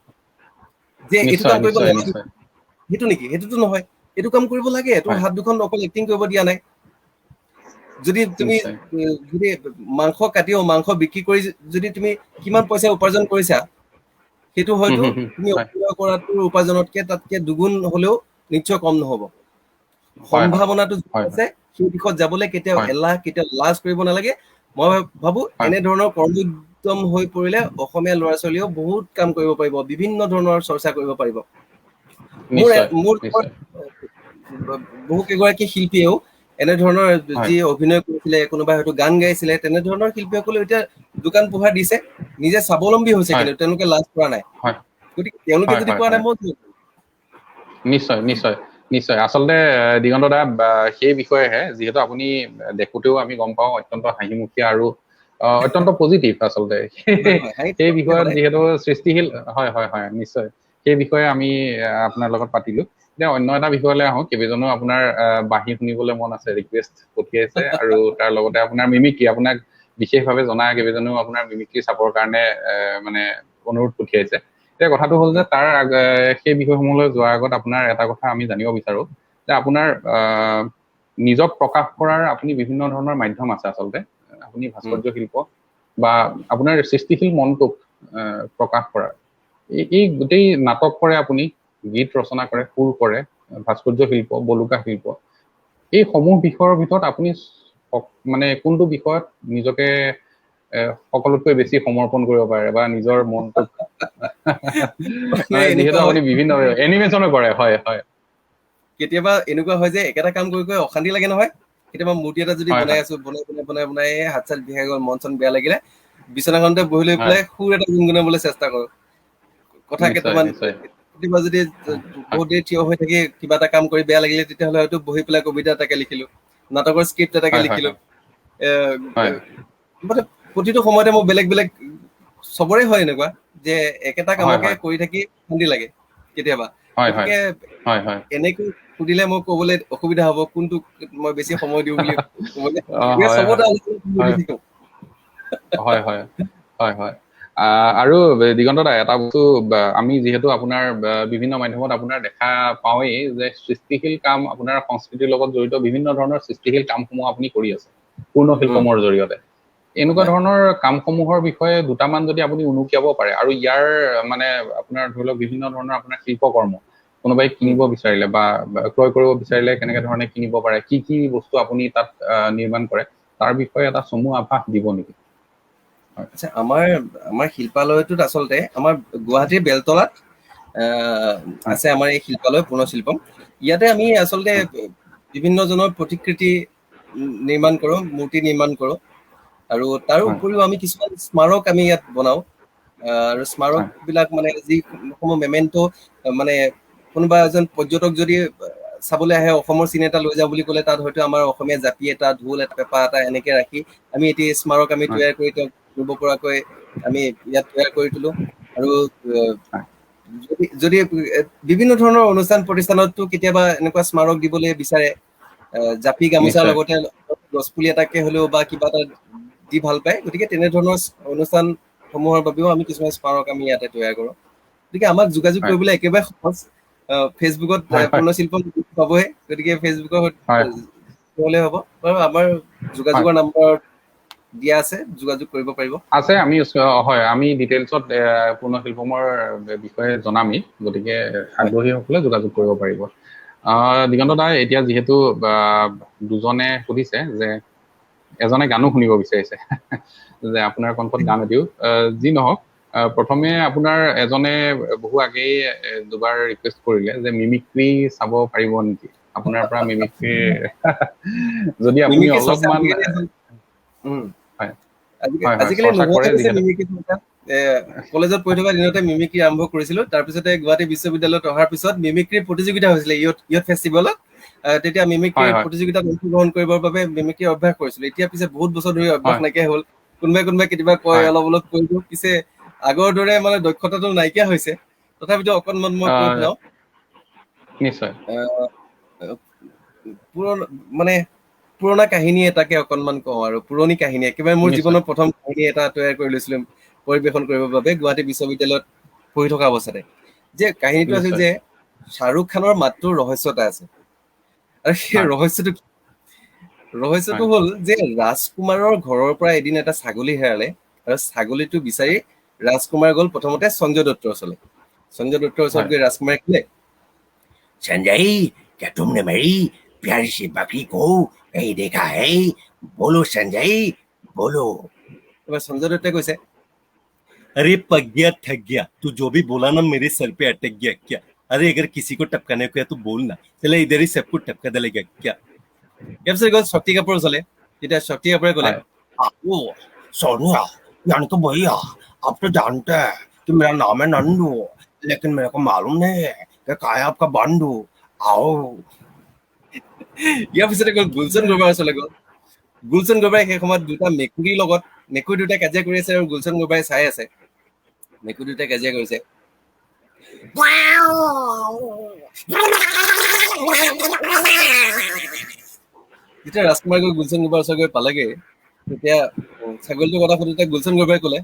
যে এইটো কাম কৰিব লাগে, সেইটো নেকি? সেইটোতো নহয়, এইটো কাম কৰিব লাগে, তোৰ হাত দুখন অকল এক্টিং কৰিব দিয়া নাই। যদি তুমি যদি মাংস কাটিও মাংস বিক্ৰী কৰি যদি তুমি কিমান পইচা উপাৰ্জন কৰিছা, সেইটো হয়তো তুমি অভিনয় কৰাটোৰ উপাৰ্জনতকে তাতকে দুগুণ হলেও নিশ্চয় কম নহব। সম্ভাৱনাটো আছে, সেই দিশত যাবলৈ কেতিয়াও এলাহ, কেতিয়াও লাজ কৰিব নালাগে। মই ভাবো এনেধৰণৰ কৰ্মোদ্যম হৈ পৰিলে অসমীয়া ল'ৰা ছোৱালীয়েও বহুত কাম কৰিব পাৰিব, বিভিন্ন ধৰণৰ চৰ্চা কৰিব পাৰিব। মোৰ বহু কেইগৰাকী শিল্পীয়েও এনেধৰণৰ যি অভিনয় কৰিছিলে, কোনোবাই হয়তো গান গাইছিলে, তেনেধৰণৰ শিল্পীসকলে এতিয়া দোকান পোহাৰ দিছে, নিজে স্বাৱলম্বী হৈছে, কিন্তু তেওঁলোকে লাজ কৰা নাই। গতিকে তেওঁলোকে যদি কোৱা নাই, মই নিশ্চয় নিশ্চয় নিশ্চয়। আচলতে দিগন্ত দা, সেই বিষয়েহে, যিহেতু আপুনি দেখোতেও আমি গম পাওঁ অত্যন্ত হাঁহিমুখীয়া আৰু অত্যন্ত পজিটিভ, আচলতে সেই বিষয়ত যিহেতু সৃষ্টিশীল, হয় হয় হয় নিশ্চয়, সেই বিষয়ে আমি আপোনাৰ লগত পাতিলো। এতিয়া অন্য এটা বিষয়লৈ আহোঁ। কেইবাজনো আপোনাৰ বাঁহী শুনিবলৈ মন আছে, ৰিকুৱেষ্ট পঠিয়াইছে, আৰু তাৰ লগতে আপোনাৰ মিমিক্ৰি, আপোনাক বিশেষভাৱে জনা কেইবাজনেও আপোনাৰ মিমিক্ৰি চাবৰ কাৰণে মানে অনুৰোধ পঠিয়াইছে। এতিয়া কথাটো হ'ল যে তাৰ সেই বিষয়সমূহলৈ যোৱাৰ আগত আপোনাৰ এটা কথা আমি জানিব বিচাৰো যে আপোনাৰ নিজক প্ৰকাশ কৰাৰ আপুনি বিভিন্ন ধৰণৰ মাধ্যম আছে। আচলতে আপুনি ভাস্কৰ্য শিল্প বা আপোনাৰ সৃষ্টিশীল মনটোক প্ৰকাশ কৰাৰ এই গোটেই নাটক কৰে, আপুনি গীত ৰচনা কৰে, সুৰ কৰে, ভাস্কৰ্য শিল্প, বলুকা শিল্প, এই সমূহ বিষয়ৰ ভিতৰত আপুনি মানে কোনটো বিষয়ত নিজকে সকলোতকৈ বেছি সমৰ্পণ কৰিব পাৰে বা নিজৰ মনটোক, যিহেতু আপুনি বিভিন্ন এনিমেশ্যনো কৰে? হয় হয়। কেতিয়াবা এনেকুৱা হয় যে একেটা কাম কৰি কৰি অশান্তি লাগে নহয়। কেতিয়াবা মূৰ্তি এটা যদি বনাই আছো, বনাই বনাই বনাই বনাই হাত চাত বিষাই গ'ল, মন চন বেয়া লাগিলে, বিচনাখনতে বহি লৈ পেলাই সুৰ এটা গুণগুণাবলৈ চেষ্টা কৰো, কথা কেইটামান। কেতিয়াবা যদি বহুত দেৰি থিয় হৈ থাকি কিবা এটা কাম কৰি বেয়া লাগিলে, তেতিয়াহ'লে হয়তো বহি পেলাই কবিতা এটাকে লিখিলো, নাটকৰ স্ক্ৰিপ্ট এটাকে লিখিলো। মানে প্ৰতিটো সময়তে মোৰ বেলেগ বেলেগ, চবৰে হয় এনেকুৱা। যে একেটা কামকে কৰি থাকি শান্তি লাগে কেতিয়াবা। গতিকে এনেকৈ সুধিলে মই ক'বলৈ অসুবিধা হ'ব কোনটো মই বেছি সময় দিওঁ বুলি ক'বলৈ। হয় হয় হয় হয়। আৰু দিগন্ত দা, এটা বস্তু আমি যিহেতু আপোনাৰ বিভিন্ন মাধ্যমত আপোনাৰ দেখা পাওঁৱেই যে সৃষ্টিশীল কাম, আপোনাৰ সংস্কৃতিৰ লগত জড়িত বিভিন্ন ধৰণৰ সৃষ্টিশীল কামসমূহ আপুনি কৰি আছে পূৰ্ণ শিল্পমৰ জৰিয়তে। এনেকুৱা ধৰণৰ কামসমূহৰ বিষয়ে দুটামান যদি আপুনি উনুকিয়াব পাৰে, আৰু ইয়াৰ মানে আপোনাৰ ধৰি লওক বিভিন্ন ধৰণৰ আপোনাৰ শিল্পকৰ্ম কোনোবাই কিনিব বিচাৰিলে বা ক্ৰয় কৰিব বিচাৰিলে কেনেকে ধৰণে কিনিব পাৰে, কি কি বস্তু আপুনি তাত নিৰ্মাণ কৰে, তাৰ বিষয়ে এটা চমু আভাস দিব নেকি? আচ্ছা, আমাৰ আমাৰ শিল্পালয়টোত আচলতে আমাৰ গুৱাহাটীৰ বেলতলাত আছে আমাৰ এই শিল্পালয় পূৰ্ণশিল্পম। ইয়াতে আমি আচলতে বিভিন্নজনৰ প্ৰতিকৃতি নিৰ্মাণ কৰোঁ, মূৰ্তি নিৰ্মাণ কৰোঁ, আৰু তাৰ উপৰিও আমি কিছুমান স্মাৰক আমি ইয়াত বনাওঁ। আৰু স্মাৰকবিলাক মানে যিসমূহ মেমেণ্টো, মানে কোনোবা এজন পৰ্যটক যদি চাবলৈ আহে অসমৰ চিন এটা লৈ যাওঁ বুলি ক'লে তাত হয়তো আমাৰ অসমীয়া জাপি এটা, ঢোল এটা, পেঁপা এটা এনেকে ৰাখি আমি এটি স্মাৰক আমি তৈয়াৰ কৰি তেওঁক নিব পৰাকৈ আমি ইয়াত তৈয়াৰ কৰি তোলো। আৰু যদি বিভিন্ন ধৰণৰ অনুষ্ঠান প্ৰতিষ্ঠানতো কেতিয়াবা এনেকুৱা স্মাৰক দিবলৈ বিচাৰে, জাপি গামোচাৰ লগতে গছপুলি এটাকে হ'লেও বা কিবা এটা দি ভাল পায়, গতিকে তেনেধৰণৰ অনুষ্ঠানসমূহৰ বাবেও আমি কিছুমান স্মাৰক আমি ইয়াতে তৈয়াৰ কৰোঁ। গতিকে আমাক যোগাযোগ কৰিবলৈ একেবাৰে সহজ, ফেচবুকত পূৰ্ণশিল্প পাবহে, গতিকে ফেচবুকৰ হ'লে হ'ব বাৰু, আমাৰ যোগাযোগৰ নাম্বাৰ দিয়া আছে, যোগাযোগ কৰিব পাৰিব। আছে, আমি হয় আমি ডিটেইলছত পূৰ্ণশিল্পমৰ বিষয়ে জনামেই, গতিকে আগ্ৰহীসকলে যোগাযোগ কৰিব পাৰিব। দিগন্ত দা, এতিয়া যিহেতু দুজনে সুধিছে যে এজনে গানো শুনিব বিচাৰিছে যে আপোনাৰ কণ্ঠত গান এটিও, যি নহওক প্ৰথমে আপোনাৰ এজনে বহু আগেয়ে দুবাৰ ৰিকুৱেষ্ট কৰিলে যে মিমিক্ৰি চাব পাৰিব নেকি আপোনাৰ পৰা, মিমিক্ৰি যদি আপুনি অলপমান আজিকালি কলেজত পঢ়ি থকা দিনতে মিমিক্ৰি আৰম্ভ কৰিছিলো। তাৰপিছতে গুৱাহাটী বিশ্ববিদ্যালয়ত অহাৰ পিছত মিমিক্ৰিৰ প্ৰতিযোগিতা হৈছিলে ইয়থ ফেষ্টিভেলত, তেতিয়া মিমিক্ৰিৰ প্ৰতিযোগিতাত অংশগ্ৰহণ কৰিবৰ বাবে মিমিক্ৰি অভ্যাস কৰিছিলো। এতিয়া পিছে বহুত বছৰ ধৰি অভ্যাস নাইকিয়া হ'ল, কোনোবাই কোনোবাই কেতিয়াবা কয় অলপ অলপ কৰি দিওঁ, পিছে আগৰ দৰে মানে দক্ষতাটো নাইকিয়া হৈছে, তথাপিতো অকণমান মই কৈ পেলাওঁ। নিশ্চয়। মানে পুৰণা কাহিনী এটাকে অকণমান কওঁ আৰু, পুৰণি কাহিনী, একেবাৰে মোৰ জীৱনৰ প্ৰথম কাহিনী এটা তৈয়াৰ কৰি লৈছিলো পৰিৱেশন কৰিবৰ বাবে গুৱাহাটী বিশ্ববিদ্যালয়ত পঢ়ি থকা অৱস্থাতে। যে কাহিনীটো আছিল যে শ্বাহৰুখ খানৰ মাতটোৰ ৰহস্য এটা আছে, আৰু সেই ৰহস্যটো কি? ৰহস্যটো হ'ল যে ৰাজকুমাৰৰ ঘৰৰ পৰা এদিন এটা ছাগলী হেৰালে, আৰু ছাগলীটো বিচাৰি ৰাজকুমাৰ গ'ল প্ৰথমতে সঞ্জয় দত্তৰ ওচৰলৈ। সঞ্জয় দত্তৰ ওচৰত গৈ ৰাজকুমাৰে ক'লে, সঞ্জয়, क्या तुमने मेरी प्यारी सी बकरी को कहीं देखा है? बोलो संजय, बोलो। এবাৰ সঞ্জয় দত্তই কৈছে, अरे पक गया थक गया, तू जो भी बोला ना मेरे सर पे अटक गया क्या? अरे अगर किसी को टपकाने को है तो बोल ना, चले इधर ही सबको टपका डालेगा क्या? ইয়াৰ পিছত গ'ল শক্তি কাপুৰ ওচৰলৈ। তেতিয়া শক্তি কাপুৰে ক'লে, ओ सोनिया, यानी तो भैया आप तो जानते हैं कि मेरा नाम है नंदू, लेकिन मेरे को मालूम नहीं है कि कहाँ है आपका बंधु, आओ। ইয়াৰ পিছতে গ'ল গুলচন গ্ৰোভাৰ ওচৰলৈ গ'ল। গুলচন গ্ৰোভাৰে সেই সময়ত দুটা মেকুৰীৰ লগত, মেকুৰী দুটাই কাজিয়া কৰি আছে আৰু গুলচন গ্ৰোভাৰে চাই আছে, মেকুৰী দুটাই কাজিয়া কৰিছে। যেতিয়া ৰাজকুমাৰ গৈ গুলচন গ্ৰোভাৰ ওচৰত গৈ পালেগে, তেতিয়া ছাগলীটোৰ কথা সুধোতে গুলচন গ্ৰোভাৰে ক'লে,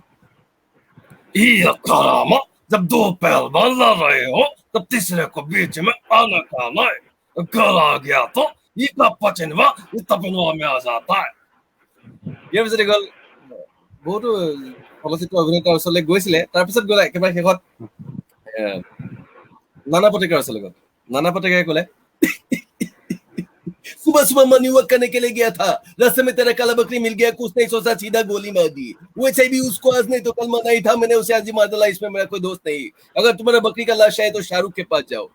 जब दो पहलवान लड़ रहे हो तब तीसरे को बीच में आना खाना है, घर आ गया तो ये पचनवा तपनवा में आ जाता है। ইয়াৰ পিছতে গ'ল বহুতো চলচ্চিত্ৰ অভিনেতাৰ ওচৰলৈ গৈছিলে। তাৰপিছত গ'ল একেবাৰে শেষত নানা পাটেকাৰ ওচৰলৈ গ'ল। নানা পাটেকাৰে ক'লে, सुबह सुबह मॉर्निंग वॉक करने के लिए गया था, रास्ते में तेरा काला बकरी मिल गया, कुछ नहीं सोचा सीधा गोली मार दी। वैसे भी उसको आज नहीं तो कल मरना ही था, मैंने उसे आज ही मार डाला, इसमें मेरा कोई दोस्त नहीं। अगर तुम्हारा बकरी का लाश आए तो शाहरुख के पास जाओ।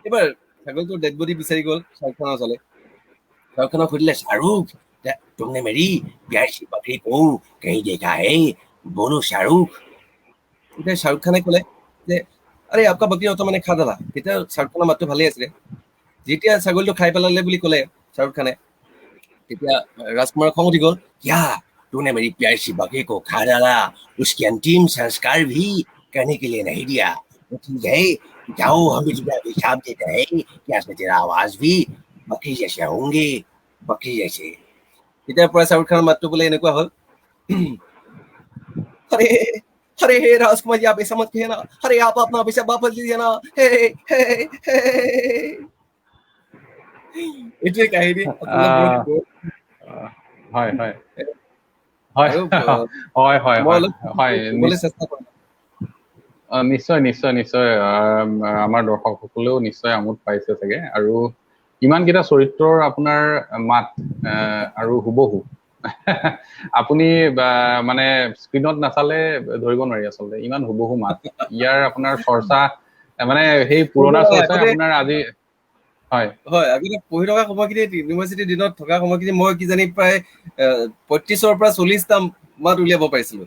এবাৰ ছাগলীটোৰ ডেড বডি বিচাৰি গ'ল শাহৰুখ খানৰ ওচৰলৈ। শাহৰুখ খানক সুধিলে, शाहरुख, तुमने मेरी प्यारी सी बकरी को कहीं देखा है? बोलो शाहरुख। তেতিয়া শাহৰুখ খানে ক'লে যে আৰে आपका बकरी तो मैंने खा डाला। তেতিয়া শাহৰুখ খানৰ মাতটো ভালেই আছিলে। যেতিয়া ছাগলীটো খাই পেলালে বুলি ক'লে শাহৰুখ খানে, তেতিয়া ৰাজকুমাৰ খং উঠি গ'ল। क्या तूने मेरी प्यारी सी बकरी को खा डाला? उसकी अंतिम संस्कार भी कहने के लिए नहीं दिया। तो ठीक है, जाओ, हम भी तुम्हें अभिशाप देते हैं कि आज से तेरा आवाज भी बकरी जैसे होंगे, बकरी जैसे। তেতিয়াৰ পৰা শ্বাহৰুখ খানৰ মাতটো বোলে এনেকুৱা হ'ল, अरे अरे हे राजकुमार जी, आप ऐसा मत कहना, अरे आप अपना अभिशाप वापस लीजिए ना, हे हे हे। এইটোৱে কাহিনী। হয় হয় হয় হয় হয় হয়, চেষ্টা কৰিম। নিশ্চয় নিশ্চয় নিশ্চয়, আমাৰ দৰ্শকসকলেও নিশ্চয় আমোদ পাইছে চাগে। আৰু ইমানকেইটা চৰিত্ৰৰ আপোনাৰ মাত আৰু হুবহু আপুনি মানে স্ক্ৰীণত নাচালে ধৰিব নোৱাৰি, আচলতে ইমান হুবহু মাত। ইয়াৰ আপোনাৰ চৰ্চা মানে সেই পুৰণা চৰ্চা আপোনাৰ আজি হয় হয়। আগতে পঢ়ি থকা সময়খিনি, ইউনিভাৰ্চিটিৰ দিনত থকা সময়খিনি মই কিজানি প্ৰায় 35ৰ পৰা 40টা মাত উলিয়াব পাৰিছিলো।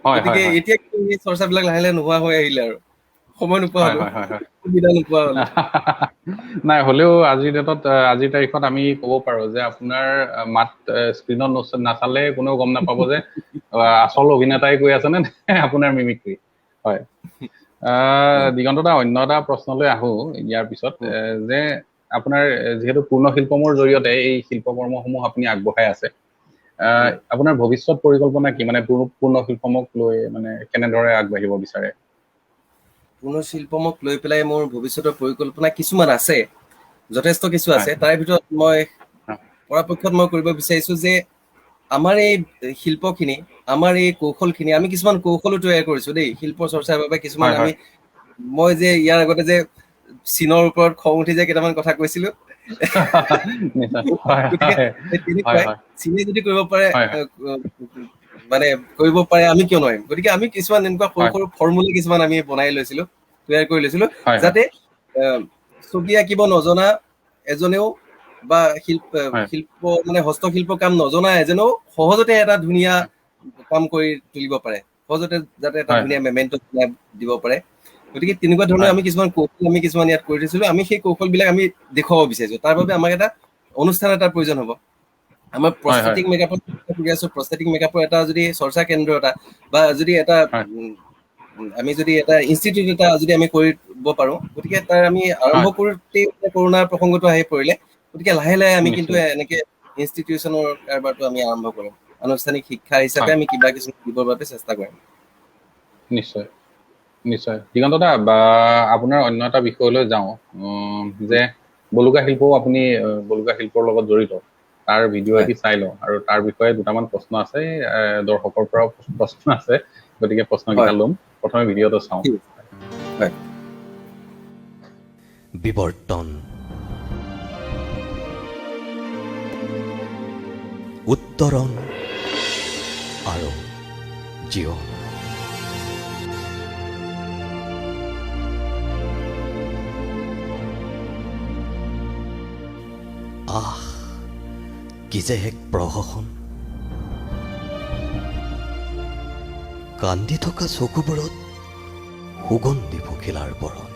গতিকে এতিয়া এই চৰ্চাবিলাক লাহে লাহে নোহোৱা হৈ আহিলে আৰু সময় নোপোৱা হলো, সুবিধা নোপোৱা হলো। নাই, হ'লেও আজিৰ ডেটত, আজিৰ তাৰিখত আমি ক'ব পাৰো যে আপোনাৰ মাত স্ক্ৰীণত নাচালে কোনেও গম নাপাব যে আচল অভিনেতাই কৈ আছে নে আপোনাৰ মিমিক্ৰি। হয়, দিগন্ত দা, অন্য এটা প্ৰশ্নলৈ আহো ইয়াৰ পিছত, যে আপোনাৰ যিহেতু পূৰ্ণ শিল্পমৰ জৰিয়তে এই শিল্পকৰ্মসমূহ আপুনি আগবঢ়াই আছে, আপোনাৰ ভৱিষ্যত পৰিকল্পনা কি? মানে পূৰ্ণ শিল্পমক লৈ মানে কেনেদৰে আগবাঢ়িব বিচাৰে? পূৰ্ণ শিল্পমক লৈ পেলাই মোৰ ভৱিষ্যতৰ পৰিকল্পনা কিছুমান আছে, যথেষ্ট কিছু আছে। তাৰে ভিতৰত মই পৰাপক্ষত মই কৰিব বিচাৰিছো যে আমাৰ এই শিল্পখিনি, আমাৰ এই কৌশলখিনি, আমি কিছুমান কৌশলো তৈয়াৰ কৰিছো দেই শিল্প চৰ্চাৰ বাবে। কিছুমান আমি, মই যে ইয়াৰ আগতে যে চীনৰ ওপৰত খং উঠি যে কেইটামান কথা কৈছিলো, তেনেকুৱাই চীনে যদি কৰিব পাৰে, মানে কৰিব পাৰে, আমি কিয় নোৱাৰিম? গতিকে আমি কিছুমান এনেকুৱা সৰু সৰু ফৰ্মুলা কিছুমান আমি বনাই লৈছিলো, তৈয়াৰ কৰি লৈছিলো, যাতে ছবি আঁকিব নজনা এজনেও বা শিল্প শিল্প মানে হস্তশিল্প কাম নজনা এজনেও সহজতে এটা ধুনীয়া কাম কৰি তুলিব পাৰে, সহজতে যাতে এটা ধুনীয়া মেমেণ্টো বনাই দিব পাৰে। গতিকে তেনেকুৱা ধৰণৰ আমি কিছুমান কৌশল আমি কিছুমান ইয়াত কৰি থৈছিলো। আমি সেই কৌশলবিলাক আমি দেখুৱাব বিচাৰিছো। তাৰ বাবে আমাক এটা অনুষ্ঠান এটাৰ প্ৰয়োজন হ'ব। আমাৰ প্ৰস্থেটিক মেকআপৰ কৰি আছো, প্ৰস্থেটিক মেকআপৰ এটা যদি চৰ্চা কেন্দ্ৰ এটা বা যদি এটা আমি যদি এটা ইনষ্টিটিউট এটা যদি আমি কৰিব পাৰো, গতিকে তাৰ আমি আৰম্ভ কৰোঁতেই কৰোণাৰ প্ৰসংগটো আহি পৰিলে। গতিকে লাহে লাহে আমি কিন্তু এনেকে ইনষ্টিটিউচনৰ কাৰবাৰটো আমি আৰম্ভ কৰিম। আনুষ্ঠানিক শিক্ষা হিচাপে আমি কিবা কিছুমান দিবৰ বাবে চেষ্টা কৰিম। নিশ্চয় নিশ্চয়। দিগন্ত দা, আপোনাৰ অন্য এটা বিষয়লৈ যাওঁ, যে বলুকা শিল্পও আপুনি বলুকা শিল্পৰ লগত জড়িত, তাৰ ভিডিঅ' এটি চাই লওঁ আৰু তাৰ বিষয়ে দুটামান প্ৰশ্ন আছে, দৰ্শকৰ পৰাও প্ৰশ্ন আছে, গতিকে প্ৰশ্নকেইটা ল'ম। প্ৰথমে ভিডিঅ'টো চাওঁ। বিৱৰ্তন, উত্তৰণ আৰু জীৱন। আহ, কি যে এক প্ৰহসন! কান্দি থকা চকুবোৰত সুগন্ধি পখিলাৰ বৰণ।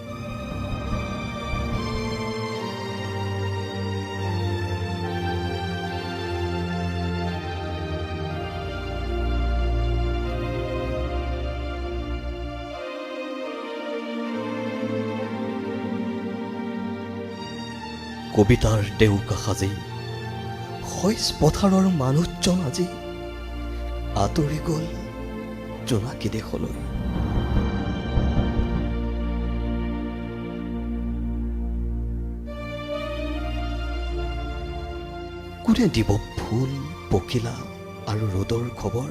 কবিতাৰ ডেউকা সাজি শইচ পথাৰৰ মানুহজন আজি আঁতৰি গ'ল জোনাকী দেশলৈ। কোনে দিব ফুল, পখিলা আৰু ৰ'দৰ খবৰ?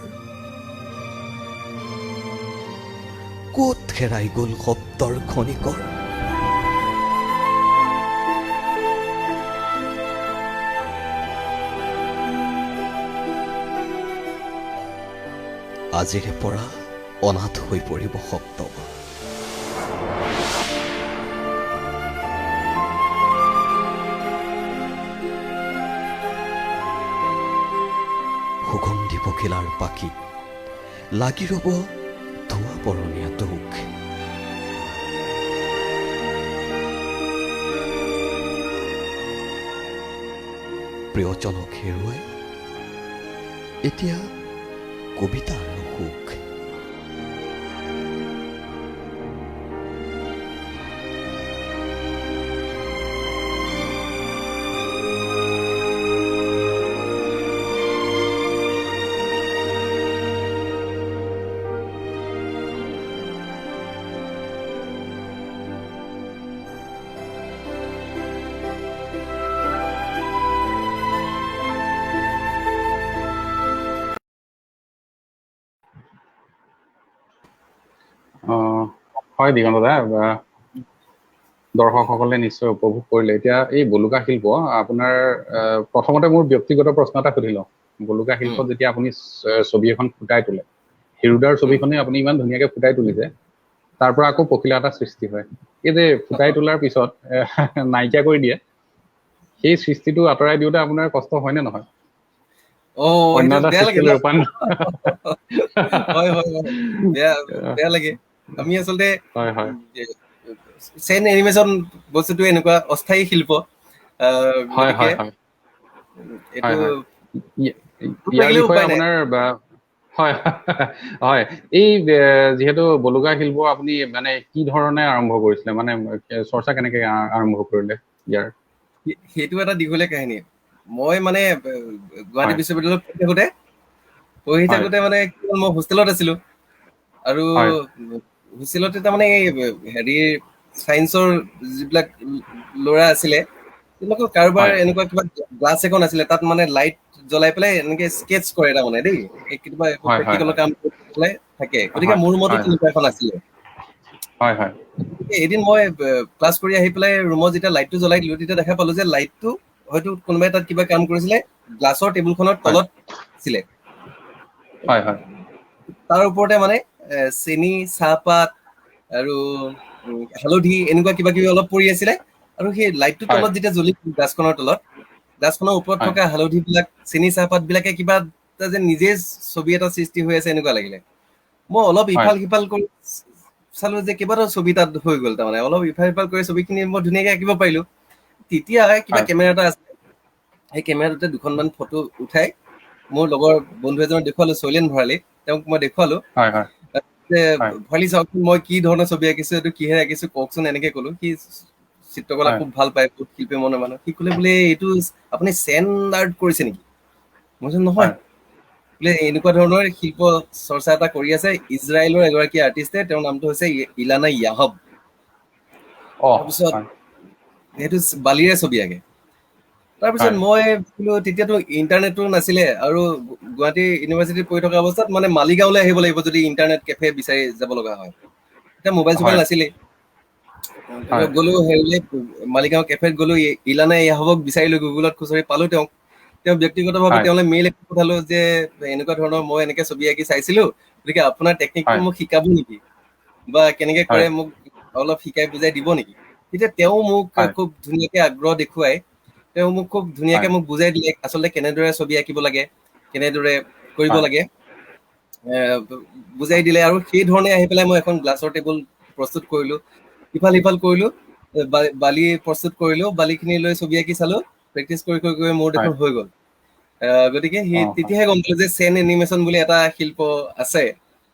ক'ত হেৰাই গ'ল শব্দৰ খনিকৰ? আজিৰে পৰা অনাথ হৈ পৰিব শব্দ। সুগন্ধি পখিলাৰ পাখিত লাগি ৰ'ব ধোঁৱা বৰণীয়া দুখ। প্ৰিয়জনক হেৰুৱাই এতিয়া কবিতা আৰু সুখ। হয় দিগন্ত দা, দৰ্শকসকলে নিশ্চয় উপভোগ কৰিলে। এতিয়া এই বলুকা শিল্প আপোনাৰ প্ৰথমতে মোৰ ব্যক্তিগত প্ৰশ্ন এটা সুধি লওঁ। বলুকা শিল্পত যেতিয়া আপুনি ছবি এখন ফুটাই তোলে, হিৰুদাৰ ছবিখনে আপুনি ইমান ধুনীয়াকে ফুটাই তুলিছে, তাৰ পৰা আকৌ পখিলা এটা সৃষ্টি হয়। এই যে ফুটাই তোলাৰ পিছত নাইকিয়া কৰি দিয়ে, সেই সৃষ্টিটো আঁতৰাই দিওঁতে আপোনাৰ কষ্ট হয় নে নহয়? বেয়া লাগে। আমি আচলতে চেন এনিমেশ্যন বস্তুটো এনেকুৱা অস্থায়ী শিল্প, হয় হয়। এই যিহেতু বলুকা শিল্প আপুনি মানে কি ধৰণে আৰম্ভ কৰিছিলে, মানে চৰ্চা কেনেকে আৰম্ভ কৰিলে ইয়াৰ? সেইটো এটা দীঘলীয়া কাহিনী। মই মানে গুৱাহাটী বিশ্ববিদ্যালয়ত পঢ়ি থাকোতে মানে মই হোষ্টেলত আছিলো, আৰু হোষ্টেলতে তাৰমানে এই হেৰিৰ চায়েন্সৰ যিবিলাক ল'ৰা আছিলে তেওঁলোকৰ কাৰোবাৰ এনেকুৱা কিবা গ্লাছ এখন আছিলে, তাত মানে লাইট জ্বলাই পেলাই এনেকে স্কেচ কৰে তাৰমানে দেই, কিবা প্ৰেক্টিকেলৰ কাম পেলাই থাকে। গতিকে মোৰ ৰুমতো তেনেকুৱা এখন আছিলে। এদিন মই ক্লাছ কৰি আহি পেলাই ৰুমত যেতিয়া লাইটটো জ্বলাই দিলো, তেতিয়া দেখা পালো যে লাইটটো হয়তো কোনোবাই তাত কিবা কাম কৰিছিলে, গ্লাছৰ টেবুলখনৰ তলত আছিলে। তাৰ ওপৰতে মানে চেনি, চাহপাত আৰু হালধি এনেকুৱা কিবা কিবি অলপ পৰি আছিলে, আৰু সেই লাইটটোৰ তলত যেতিয়া জ্বলি গ্লাছখনৰ তলত, গ্লাছখনৰ ওপৰত থকা হালধি বিলাক, চেনি, চাহপাত বিলাকে কিবা এটা যে নিজে ছবি এটা সৃষ্টি হৈ আছে এনেকুৱা লাগিলে। মই অলপ ইফাল সিফাল কৰি চালো যে কেইবাটাও ছবি তাত হৈ গ'ল। তাৰমানে অলপ ইফাল সিফাল কৰি ছবিখিনি মই ধুনীয়াকে আঁকিব পাৰিলো। তেতিয়া কিবা কেমেৰা এটা আছে, সেই কেমেৰাটোতে দুখনমান ফটো উঠাই মোৰ লগৰ বন্ধু এজনক দেখুৱালো, শৈলেন ভৰালী, তেওঁক মই দেখুৱালো যে ভৰালী চাওকচোন মই কি ধৰণৰ ছবি আঁকিছো, এইটো কিহেৰে আঁকিছো কওকচোন, এনেকে কলো। সি চিত্ৰকলা খুব ভাল পায়, বহুত শিল্পী মনৰ মানুহ। সি ক'লে বোলে এইটো আপুনি চেণ্ড আৰ্ট কৰিছে নেকি? মই কৈছো নহয়, বোলে এনেকুৱা ধৰণৰ শিল্প চৰ্চা এটা কৰি আছে ইজৰাইলৰ এগৰাকী আৰ্টিষ্টে, তেওঁৰ নামটো হৈছে ইলানা য়াহব। তাৰপিছত সেইটো বালিৰে ছবি আঁকে। তাৰপিছত মই বোলো তেতিয়াতো ইণ্টাৰনেটো নাছিলে, আৰু গুৱাহাটী ইউনিভাৰ্চিটিত পঢ়ি থকা অৱস্থাত মানে মালিগাঁৱলৈ আহিব লাগিব যদি ইণ্টাৰনেট কেফে বিচাৰি যাব লগা হয়। তেতিয়া মোবাইল চোবাইল নাছিলে। গ'লো হেৰিলে মালিগাঁও কেফেত গ'লো, ইলানা য়াহবক বিচাৰিলো, গুগলত খুচৰি পালো তেওঁক। তেওঁ ব্যক্তিগতভাৱে তেওঁলৈ মেইল পঠালো যে এনেকুৱা ধৰণৰ মই এনেকে ছবি আঁকি চাইছিলো, গতিকে আপোনাৰ টেকনিকটো মোক শিকাব নেকি, বা কেনেকে কৰে মোক অলপ শিকাই বুজাই দিব নেকি? তেতিয়া তেওঁ মোক খুব ধুনীয়াকে আগ্ৰহ দেখুৱাই তেওঁ মোক খুব ধুনীয়াকে মোক বুজাই দিলে আচলতে কেনেদৰে ছবি আঁকিব লাগে, কেনেদৰে কৰিব লাগে বুজাই দিলে। আৰু সেই ধৰণে আহি পেলাই মই এখন গ্লাছৰ টেবুল প্ৰস্তুত কৰিলো, ইফাল সিফাল কৰিলো, বালি প্ৰস্তুত কৰিলো, বালিখিনি লৈ ছবি আঁকি চালো, প্ৰেক্টিচ কৰি কৰি কৰি মোৰ দেখোন হৈ গ'ল। গতিকে সেই তেতিয়াহে গম পালো যে চেন এনিমেশ্যন বুলি এটা শিল্প আছে।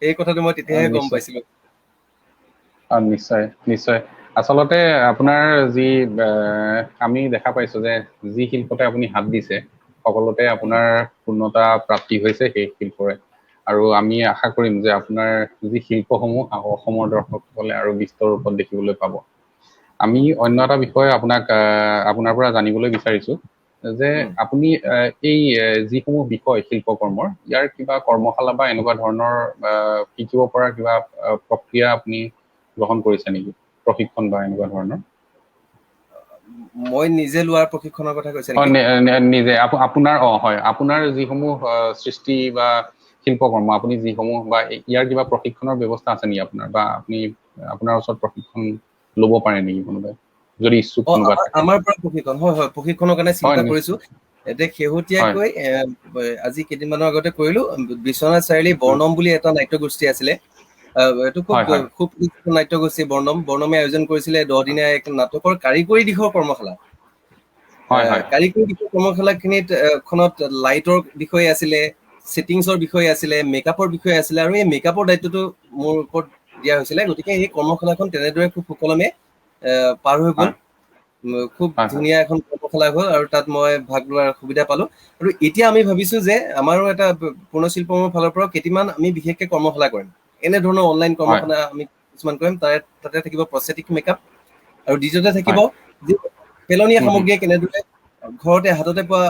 এই কথাটো মই তেতিয়াহে গম পাইছিলো। নিশ্চয় নিশ্চয়। আচলতে আপোনাৰ যি আমি দেখা পাইছো যে যি শিল্পতে আপুনি হাত দিছে সকলোতে আপোনাৰ পূৰ্ণতা প্ৰাপ্তি হৈছে সেই শিল্পৰে, আৰু আমি আশা কৰিম যে আপোনাৰ যি শিল্পসমূহ অসমৰ দৰ্শকসকলে আৰু বিস্তৰ ৰূপত দেখিবলৈ পাব। আমি অন্য এটা বিষয়ে আপোনাক আপোনাৰ পৰা জানিবলৈ বিচাৰিছো যে আপুনি এই যিসমূহ বিষয় শিল্পকৰ্মৰ ইয়াৰ কিবা কৰ্মশালা বা এনেকুৱা ধৰণৰ শিকিব পৰা কিবা প্ৰক্ৰিয়া আপুনি গ্ৰহণ কৰিছে নেকি, প্ৰশিক্ষণ বা এনেকুৱা ধৰণৰ? মই নিজে লোৱাৰ প্ৰশিক্ষণৰ কথা কৈছে নেকি? নিজে আপোনাৰ হয়, আপোনাৰ যিসমূহ সৃষ্টি বা শিল্পকৰ্ম আপুনি যিসমূহ বা ইয়াৰ কিবা প্ৰশিক্ষণৰ ব্যৱস্থা আছে নেকি আপোনাৰ, বা আপুনি আপোনাৰ ওচৰত প্ৰশিক্ষণ ল'ব পাৰে নেকি কোনোবাই যদি ইচ্ছুক কোনোবা? আমাৰ পৰা প্ৰশিক্ষণ হয় হয়, প্ৰশিক্ষণৰ কাৰণে চিন্তা কৰিছো। এতিয়া শেহতীয়াকৈ আজি কেইদিনমানৰ আগতে কৰিলো, বিশ্বনাথ চাৰিআলি বৰ্ণম বুলি এটা নাট্যগোষ্ঠী আছিলে, এইটো খুব খুব নাট্যগোষ্ঠী বৰ্ণম, বৰ্ণমে আয়োজন কৰিছিলে 10 দিনীয়া এক নাটকৰ কাৰিকৰী দিশৰ কৰ্মশালা। কাৰিকৰী দিশৰ কৰ্মশালাখিনিত খনত লাইটৰ বিষয়ে আছিলে, ছেটিংছৰ বিষয়ে আছিলে, মেকআপৰ বিষয়ে আছিলে, আৰু এই মেকআপৰ দায়িত্বটো মোৰ ওপৰত দিয়া হৈছিলে। গতিকে এই কৰ্মশালাখন তেনেদৰে খুব সুকলমে পাৰ হৈ গ'ল, খুব ধুনীয়া এখন কৰ্মশালা হ'ল আৰু তাত মই ভাগ লোৱাৰ সুবিধা পালো। আৰু এতিয়া আমি ভাবিছো যে আমাৰো এটা পূৰ্ণশিল্পমৰ ফালৰ পৰাও কেইটিমান আমি বিশেষকে কৰ্মশালা কৰিম, এনেধৰণৰ অনলাইন কৰ্মশালা আমি কিছুমান কৰিম। তাতে থাকিব প্ৰস্থেটিক মেকআপ, আৰু দ্বিতীয়তে থাকিব যে পেলনীয়া সামগ্ৰীয়ে কেনেদৰে ঘৰতে হাততে পোৱা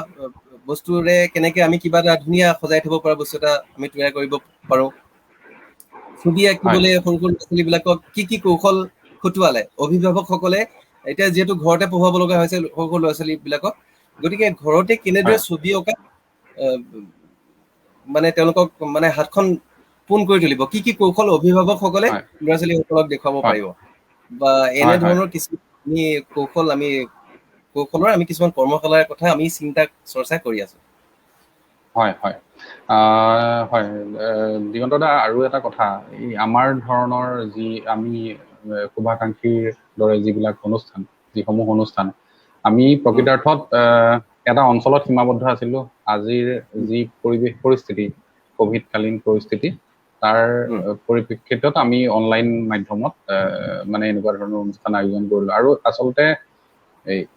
বস্তুৰে কেনেকে আমি কিবা এটা ধুনীয়া সজাই থব পৰা বস্তু এটা আমি তৈয়াৰ কৰিব পাৰো, ছবি আঁকিবলৈ সৰু সৰু ল'ৰা ছোৱালীবিলাকক কি কি কৌশল খটুৱালে অভিভাৱকসকলে, এতিয়া যিহেতু ঘৰতে পঢ়ুৱাব লগা হৈছে সৰু সৰু ল'ৰা ছোৱালীবিলাকক, গতিকে ঘৰতে কেনেদৰে ছবি অঁকা মানে তেওঁলোকক মানে হাতখন পোন কৰি তুলিব, কি কি কৌশল অভিভাৱকসকলে ল'ৰা ছোৱালীসকলক দেখুৱাব পাৰিব, বা এনেধৰণৰ কিছুমান আমি কৌশল আমি কৌশলৰ আমি কিছুমান কৰ্মশালাৰ কথা আমি চিন্তা চৰ্চা কৰি আছো। হয় হয় হয় দিগন্ত দা, আৰু এটা কথা, এই আমাৰ ধৰণৰ যি আমি শুভাকাংক্ষীৰ দৰে যিবিলাক অনুষ্ঠান, যিসমূহ অনুষ্ঠান আমি প্ৰকৃতাৰ্থত এটা অঞ্চলত সীমাবদ্ধ আছিলো। আজিৰ যি পৰিৱেশ পৰিস্থিতি, কভিডকালীন পৰিস্থিতি, তাৰ পৰিপ্ৰেক্ষিতত আমি অনলাইন মাধ্যমত মানে এনেকুৱা ধৰণৰ অনুষ্ঠান আয়োজন কৰিলো। আৰু আচলতে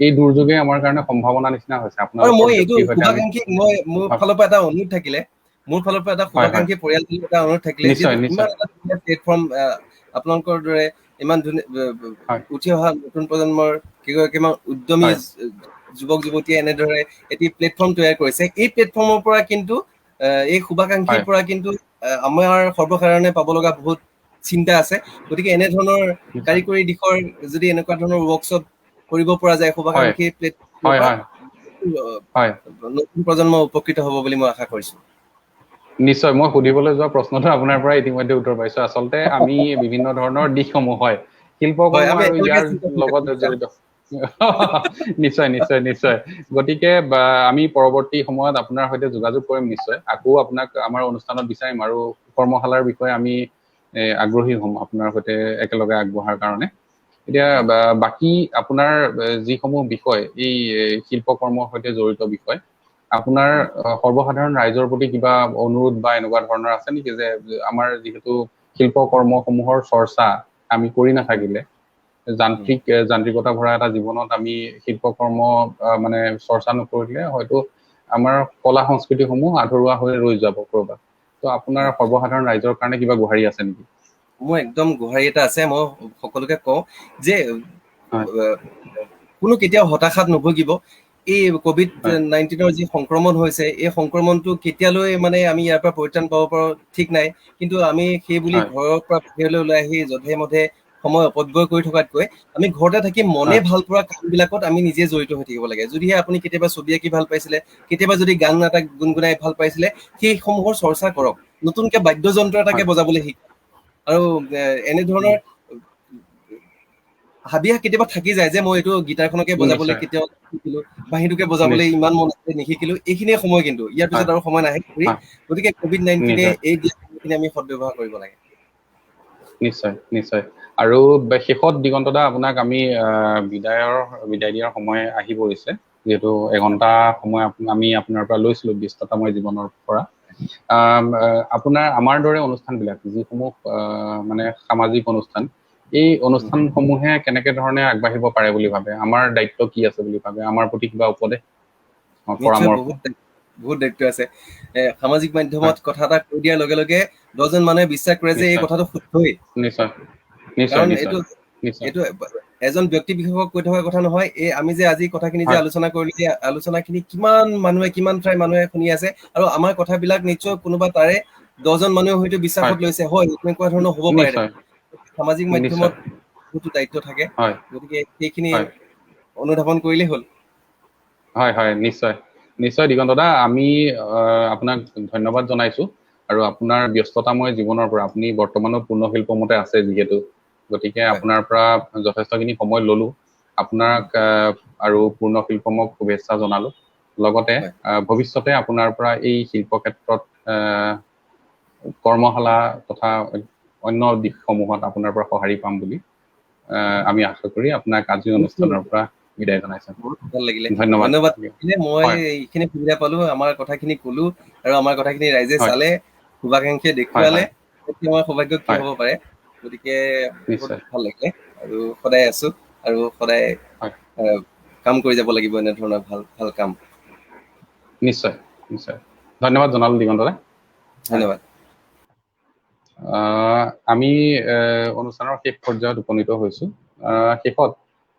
এই দুৰ্যোগে আমাৰ কাৰণে সম্ভাৱনা নিচিনা হৈছে। আপোনাৰ মই এইটো শুভাকাংক্ষী, মই মোৰ ফালৰ পৰা এটা অনুৰোধ থাকিলে, মোৰ ফালৰ পৰা এটা শুভাকাংক্ষী পৰিয়ালটোৰ এটা অনুৰোধ থাকিলে, ইমান এটা ধুনীয়া প্লেটফৰ্ম আপোনালোকৰ দৰে ইমান ধুনীয়া উঠি অহা নতুন প্ৰজন্মৰ কেইগৰাকীমান উদ্যমী যুৱক যুৱতীয়ে এনেদৰে এটি প্লেটফৰ্ম তৈয়াৰ কৰিছে। এই প্লেটফৰ্মৰ পৰা কিন্তু এই শুভাকাংক্ষীৰ পৰা কিন্তু আমাৰ সৰ্বসাধাৰণে পাব লগা বহুত চিন্তা আছে। গতিকে এনেধৰণৰ কাৰিকৰী দিশৰ যদি এনেকুৱা ধৰণৰ ৱৰ্কশ্বপ কৰিব পৰা যায় শুভাকাংক্ষী প্লেটফৰ্ম, নতুন প্ৰজন্ম উপকৃত হ'ব বুলি মই আশা কৰিছো। নিশ্চয়, মই সুধিবলৈ যোৱা প্ৰশ্নটো আপোনাৰ পৰা ইতিমধ্যে উত্তৰ পাইছো। আচলতে আমি বিভিন্ন ধৰণৰ দিশসমূহ হয় শিল্পকৰ্ম আৰু ইয়াৰ লগত জড়িত। নিশ্চয় নিশ্চয় নিশ্চয়। গতিকে আমি পৰৱৰ্তী সময়ত আপোনাৰ সৈতে যোগাযোগ কৰিম নিশ্চয়, আকৌ আপোনাক আমাৰ অনুষ্ঠানত বিচাৰিম আৰু কৰ্মশালাৰ বিষয়ে আমি আগ্ৰহী হ'ম আপোনাৰ সৈতে একেলগে আগবঢ়াৰ কাৰণে। এতিয়া বাকী আপোনাৰ যিসমূহ বিষয়, এই শিল্পকৰ্মৰ সৈতে জড়িত বিষয়, আপোনাৰ সৰ্বসাধাৰণ ৰাইজৰ প্ৰতি কিবা অনুৰোধ বা এনেকুৱা ধৰণৰ আছে নেকি, যে আমাৰ যিহেতু শিল্পকৰ্মসমূহৰ চৰ্চা আমি কৰি নাথাকিলে যান্ত্ৰিকতা ভৰা এটা জীৱনত আমি শিল্পকৰ্ম মানে চৰ্চা নকৰিলে হয়তো আমাৰ কলা সংস্কৃতিসমূহ আধৰুৱা হৈ ৰৈ যাব ক'ৰবাত। ত' আপোনাৰ সৰ্বসাধাৰণ ৰাইজৰ কাৰণে কিবা গোহাৰি আছে নেকি? মোৰ একদম গোহাৰি এটা আছে। মই সকলোকে কওঁ যে কোনো কেতিয়াও হতাশাত নুভুগিব। এই কভিড-19ৰ যি সংক্ৰমণ হৈছে, এই সংক্ৰমণটো কেতিয়ালৈ মানে আমি ইয়াৰ পৰা পৰিত্ৰাণ পাব পাৰো ঠিক নাই, কিন্তু আমি সেই বুলি ঘৰৰ পৰা বাহিৰলৈ ওলাই আহি যধে মধে সময় অপব্যয় কৰি থকাতকৈ আমি ঘৰতে থাকি মনে ভাল পোৱা কামবিলাকত আমি নিজে জড়িত হৈ থাকিব লাগে। যদিহে আপুনি কেতিয়াবা ছবি আঁকি ভাল পাইছিলে, কেতিয়াবা যদি গান এটা গুণগুণাই ভাল পাইছিলে, সেইসমূহৰ চৰ্চা কৰক। নতুনকে বাদ্যযন্ত্ৰ এটাকে বজাবলৈ শিকক। আৰু এনেধৰণৰ হাবিয়াস কেতিয়াবা থাকি যায় যে মই এইটো গীটাৰখনকে বজাবলৈ কেতিয়াও শিকিলো, বাঁহীটোকে বজাবলৈ ইমান মন আছে নিশিকিলো, এইখিনিয়ে সময়, কিন্তু ইয়াৰ পিছত আৰু সময় নাহে। গতিকে কভিড-19 এই দিনখিনি আমি সদ্ব্যৱহাৰ কৰিব লাগে। নিশ্চয় নিশ্চয়। আৰু শেষত দিগন্ত দা, আপোনাক আমি বিদায় দিয়াৰ সময় আহি পৰিছে, যিহেতু এঘণ্টা সময় আমি আপোনাৰ পৰা লৈছিলো ব্যস্ততাময় জীৱনৰ পৰা। আপোনাৰ আমাৰ দৰে অনুষ্ঠানবিলাক, যিসমূহ মানে সামাজিক অনুষ্ঠান, এই অনুষ্ঠানসমূহে কেনেকে ধৰণে আগবাঢ়িব পাৰে বুলি ভাবে, আমাৰ দায়িত্ব কি আছে বুলি ভাবে, আমাৰ প্ৰতি কিবা উপদেশ পৰামৰ্শ? বহুত দায়িত্ব আছে। সামাজিক মাধ্যমত কথা এটা কৈ দিয়াৰ লগে লগে 10জন মানুহে বিশ্বাস কৰে যে এই কথাটো শুদ্ধই। নিশ্চয়। কাৰণ এইটো এজন ব্যক্তি বিশেষক কৈ থকা কথা নহয়। এই আমি যে আজি কথাখিনি যে আলোচনা কৰিলো, এই আলোচনাখিনি কিমান মানুহে, কিমান ঠাইৰ মানুহে শুনি আছে, আৰু আমাৰ কথাবিলাক নিশ্চয় কোনোবা তাৰে 10জন মানুহে হয়তো বিশ্বাসত লৈছে, হয় এনেকুৱা ধৰণৰ হ'ব পাৰে। সামাজিক মাধ্যমত বহুতো দায়িত্ব থাকে, গতিকে সেইখিনি অনুধাৱন কৰিলেই হ'ল। হয় হয়, নিশ্চয় নিশ্চয়। দিগন্ত দা, আমি আপোনাক ধন্যবাদ জনাইছো। আৰু আপোনাৰ ব্যস্ততাময় জীৱনৰ পৰা আপুনি বৰ্তমানো পূৰ্ণশিল্পমতে আছে যিহেতু, গতিকে আপোনাৰ পৰা যথেষ্টখিনি সময় ললো। আপোনাক আৰু পূৰ্ণশিল্পমক শুভেচ্ছা জনালো। লগতে ভৱিষ্যতে আপোনাৰ পৰা এই শিল্প ক্ষেত্ৰত কৰ্মশালা তথা অন্য দিশসমূহত আপোনাৰ পৰা সঁহাৰি পাম বুলি আমি আশা কৰি আপোনাক আজিৰ অনুষ্ঠানৰ পৰা বিদায় জনাইছো। বহুত ভাল লাগিলে, ধন্যবাদ। ধন্যবাদ। মই এইখিনি সুবিধা পালো, আমাৰ কথাখিনি কলো আৰু আমাৰ কথাখিনি ৰাইজে চালে, শুভাকাংক্ষীয়ে দেখুৱালে, আমাৰ সৌভাগ্য কি হ'ব পাৰে। গতিকে বহুত ভাল লাগিলে আৰু সদায় আছো আৰু সদায় কাম কৰি যাব লাগিব এনেধৰণৰ ভাল ভাল কাম। নিশ্চয় নিশ্চয়, ধন্যবাদ জনালো দিগন্ত দা। ধন্যবাদ। আমি অনুষ্ঠানৰ শেষ পৰ্যায়ত উপনীত হৈছো। শেষত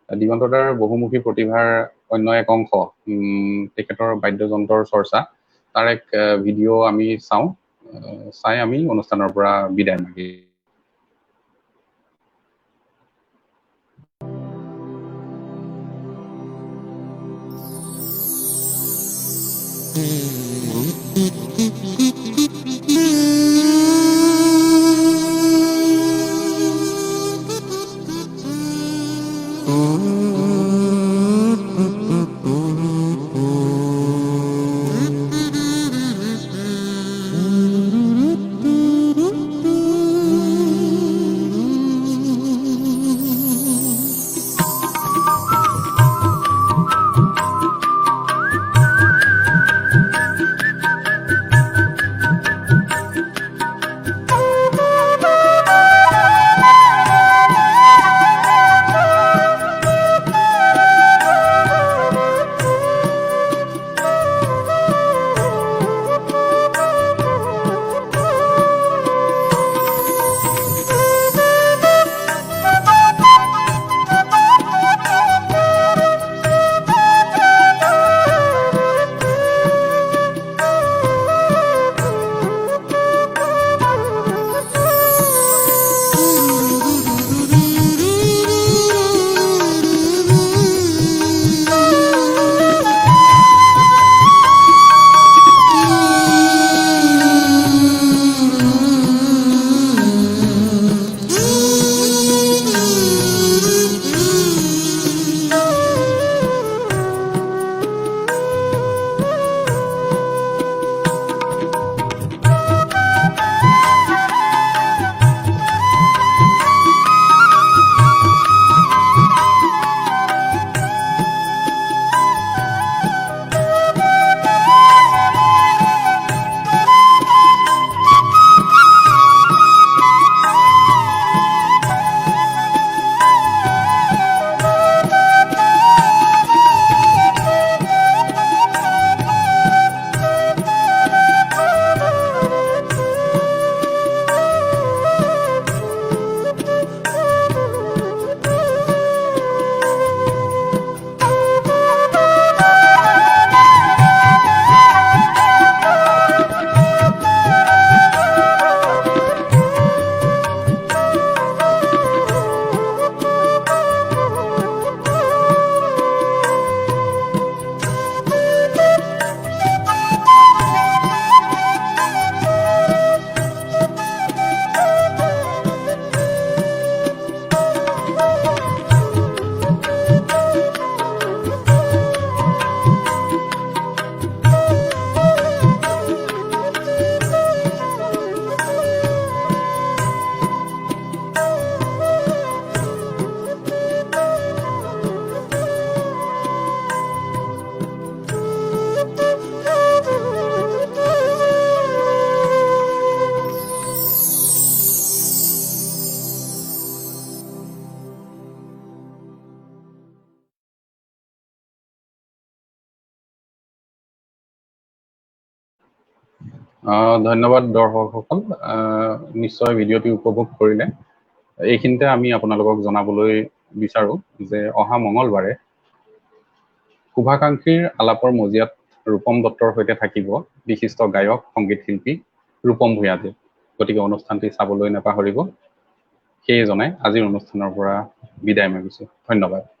দিগন্ত দাৰ বহুমুখী প্ৰতিভাৰ অন্য এক অংশ, তেখেতৰ বাদ্যযন্ত্ৰৰ চৰ্চা, তাৰ এক ভিডিঅ' আমি চাওঁ, চাই আমি অনুষ্ঠানৰ পৰা বিদায় মাগিম। ধন্যবাদ দৰ্শকসকল, নিশ্চয় ভিডিঅ'টি উপভোগ কৰিলে। এইখিনিতে আমি আপোনালোকক জনাবলৈ বিচাৰোঁ যে অহা মঙলবাৰে শুভাকাংক্ষীৰ আলাপৰ মজিয়াত ৰূপম দত্তৰ সৈতে থাকিব বিশিষ্ট গায়ক সংগীত শিল্পী ৰূপম ভূঞাদেৱ। গতিকে অনুষ্ঠানটি চাবলৈ নাপাহৰিব। সেয়ে জনাই আজিৰ অনুষ্ঠানৰ পৰা বিদায় মাগিছোঁ। ধন্যবাদ।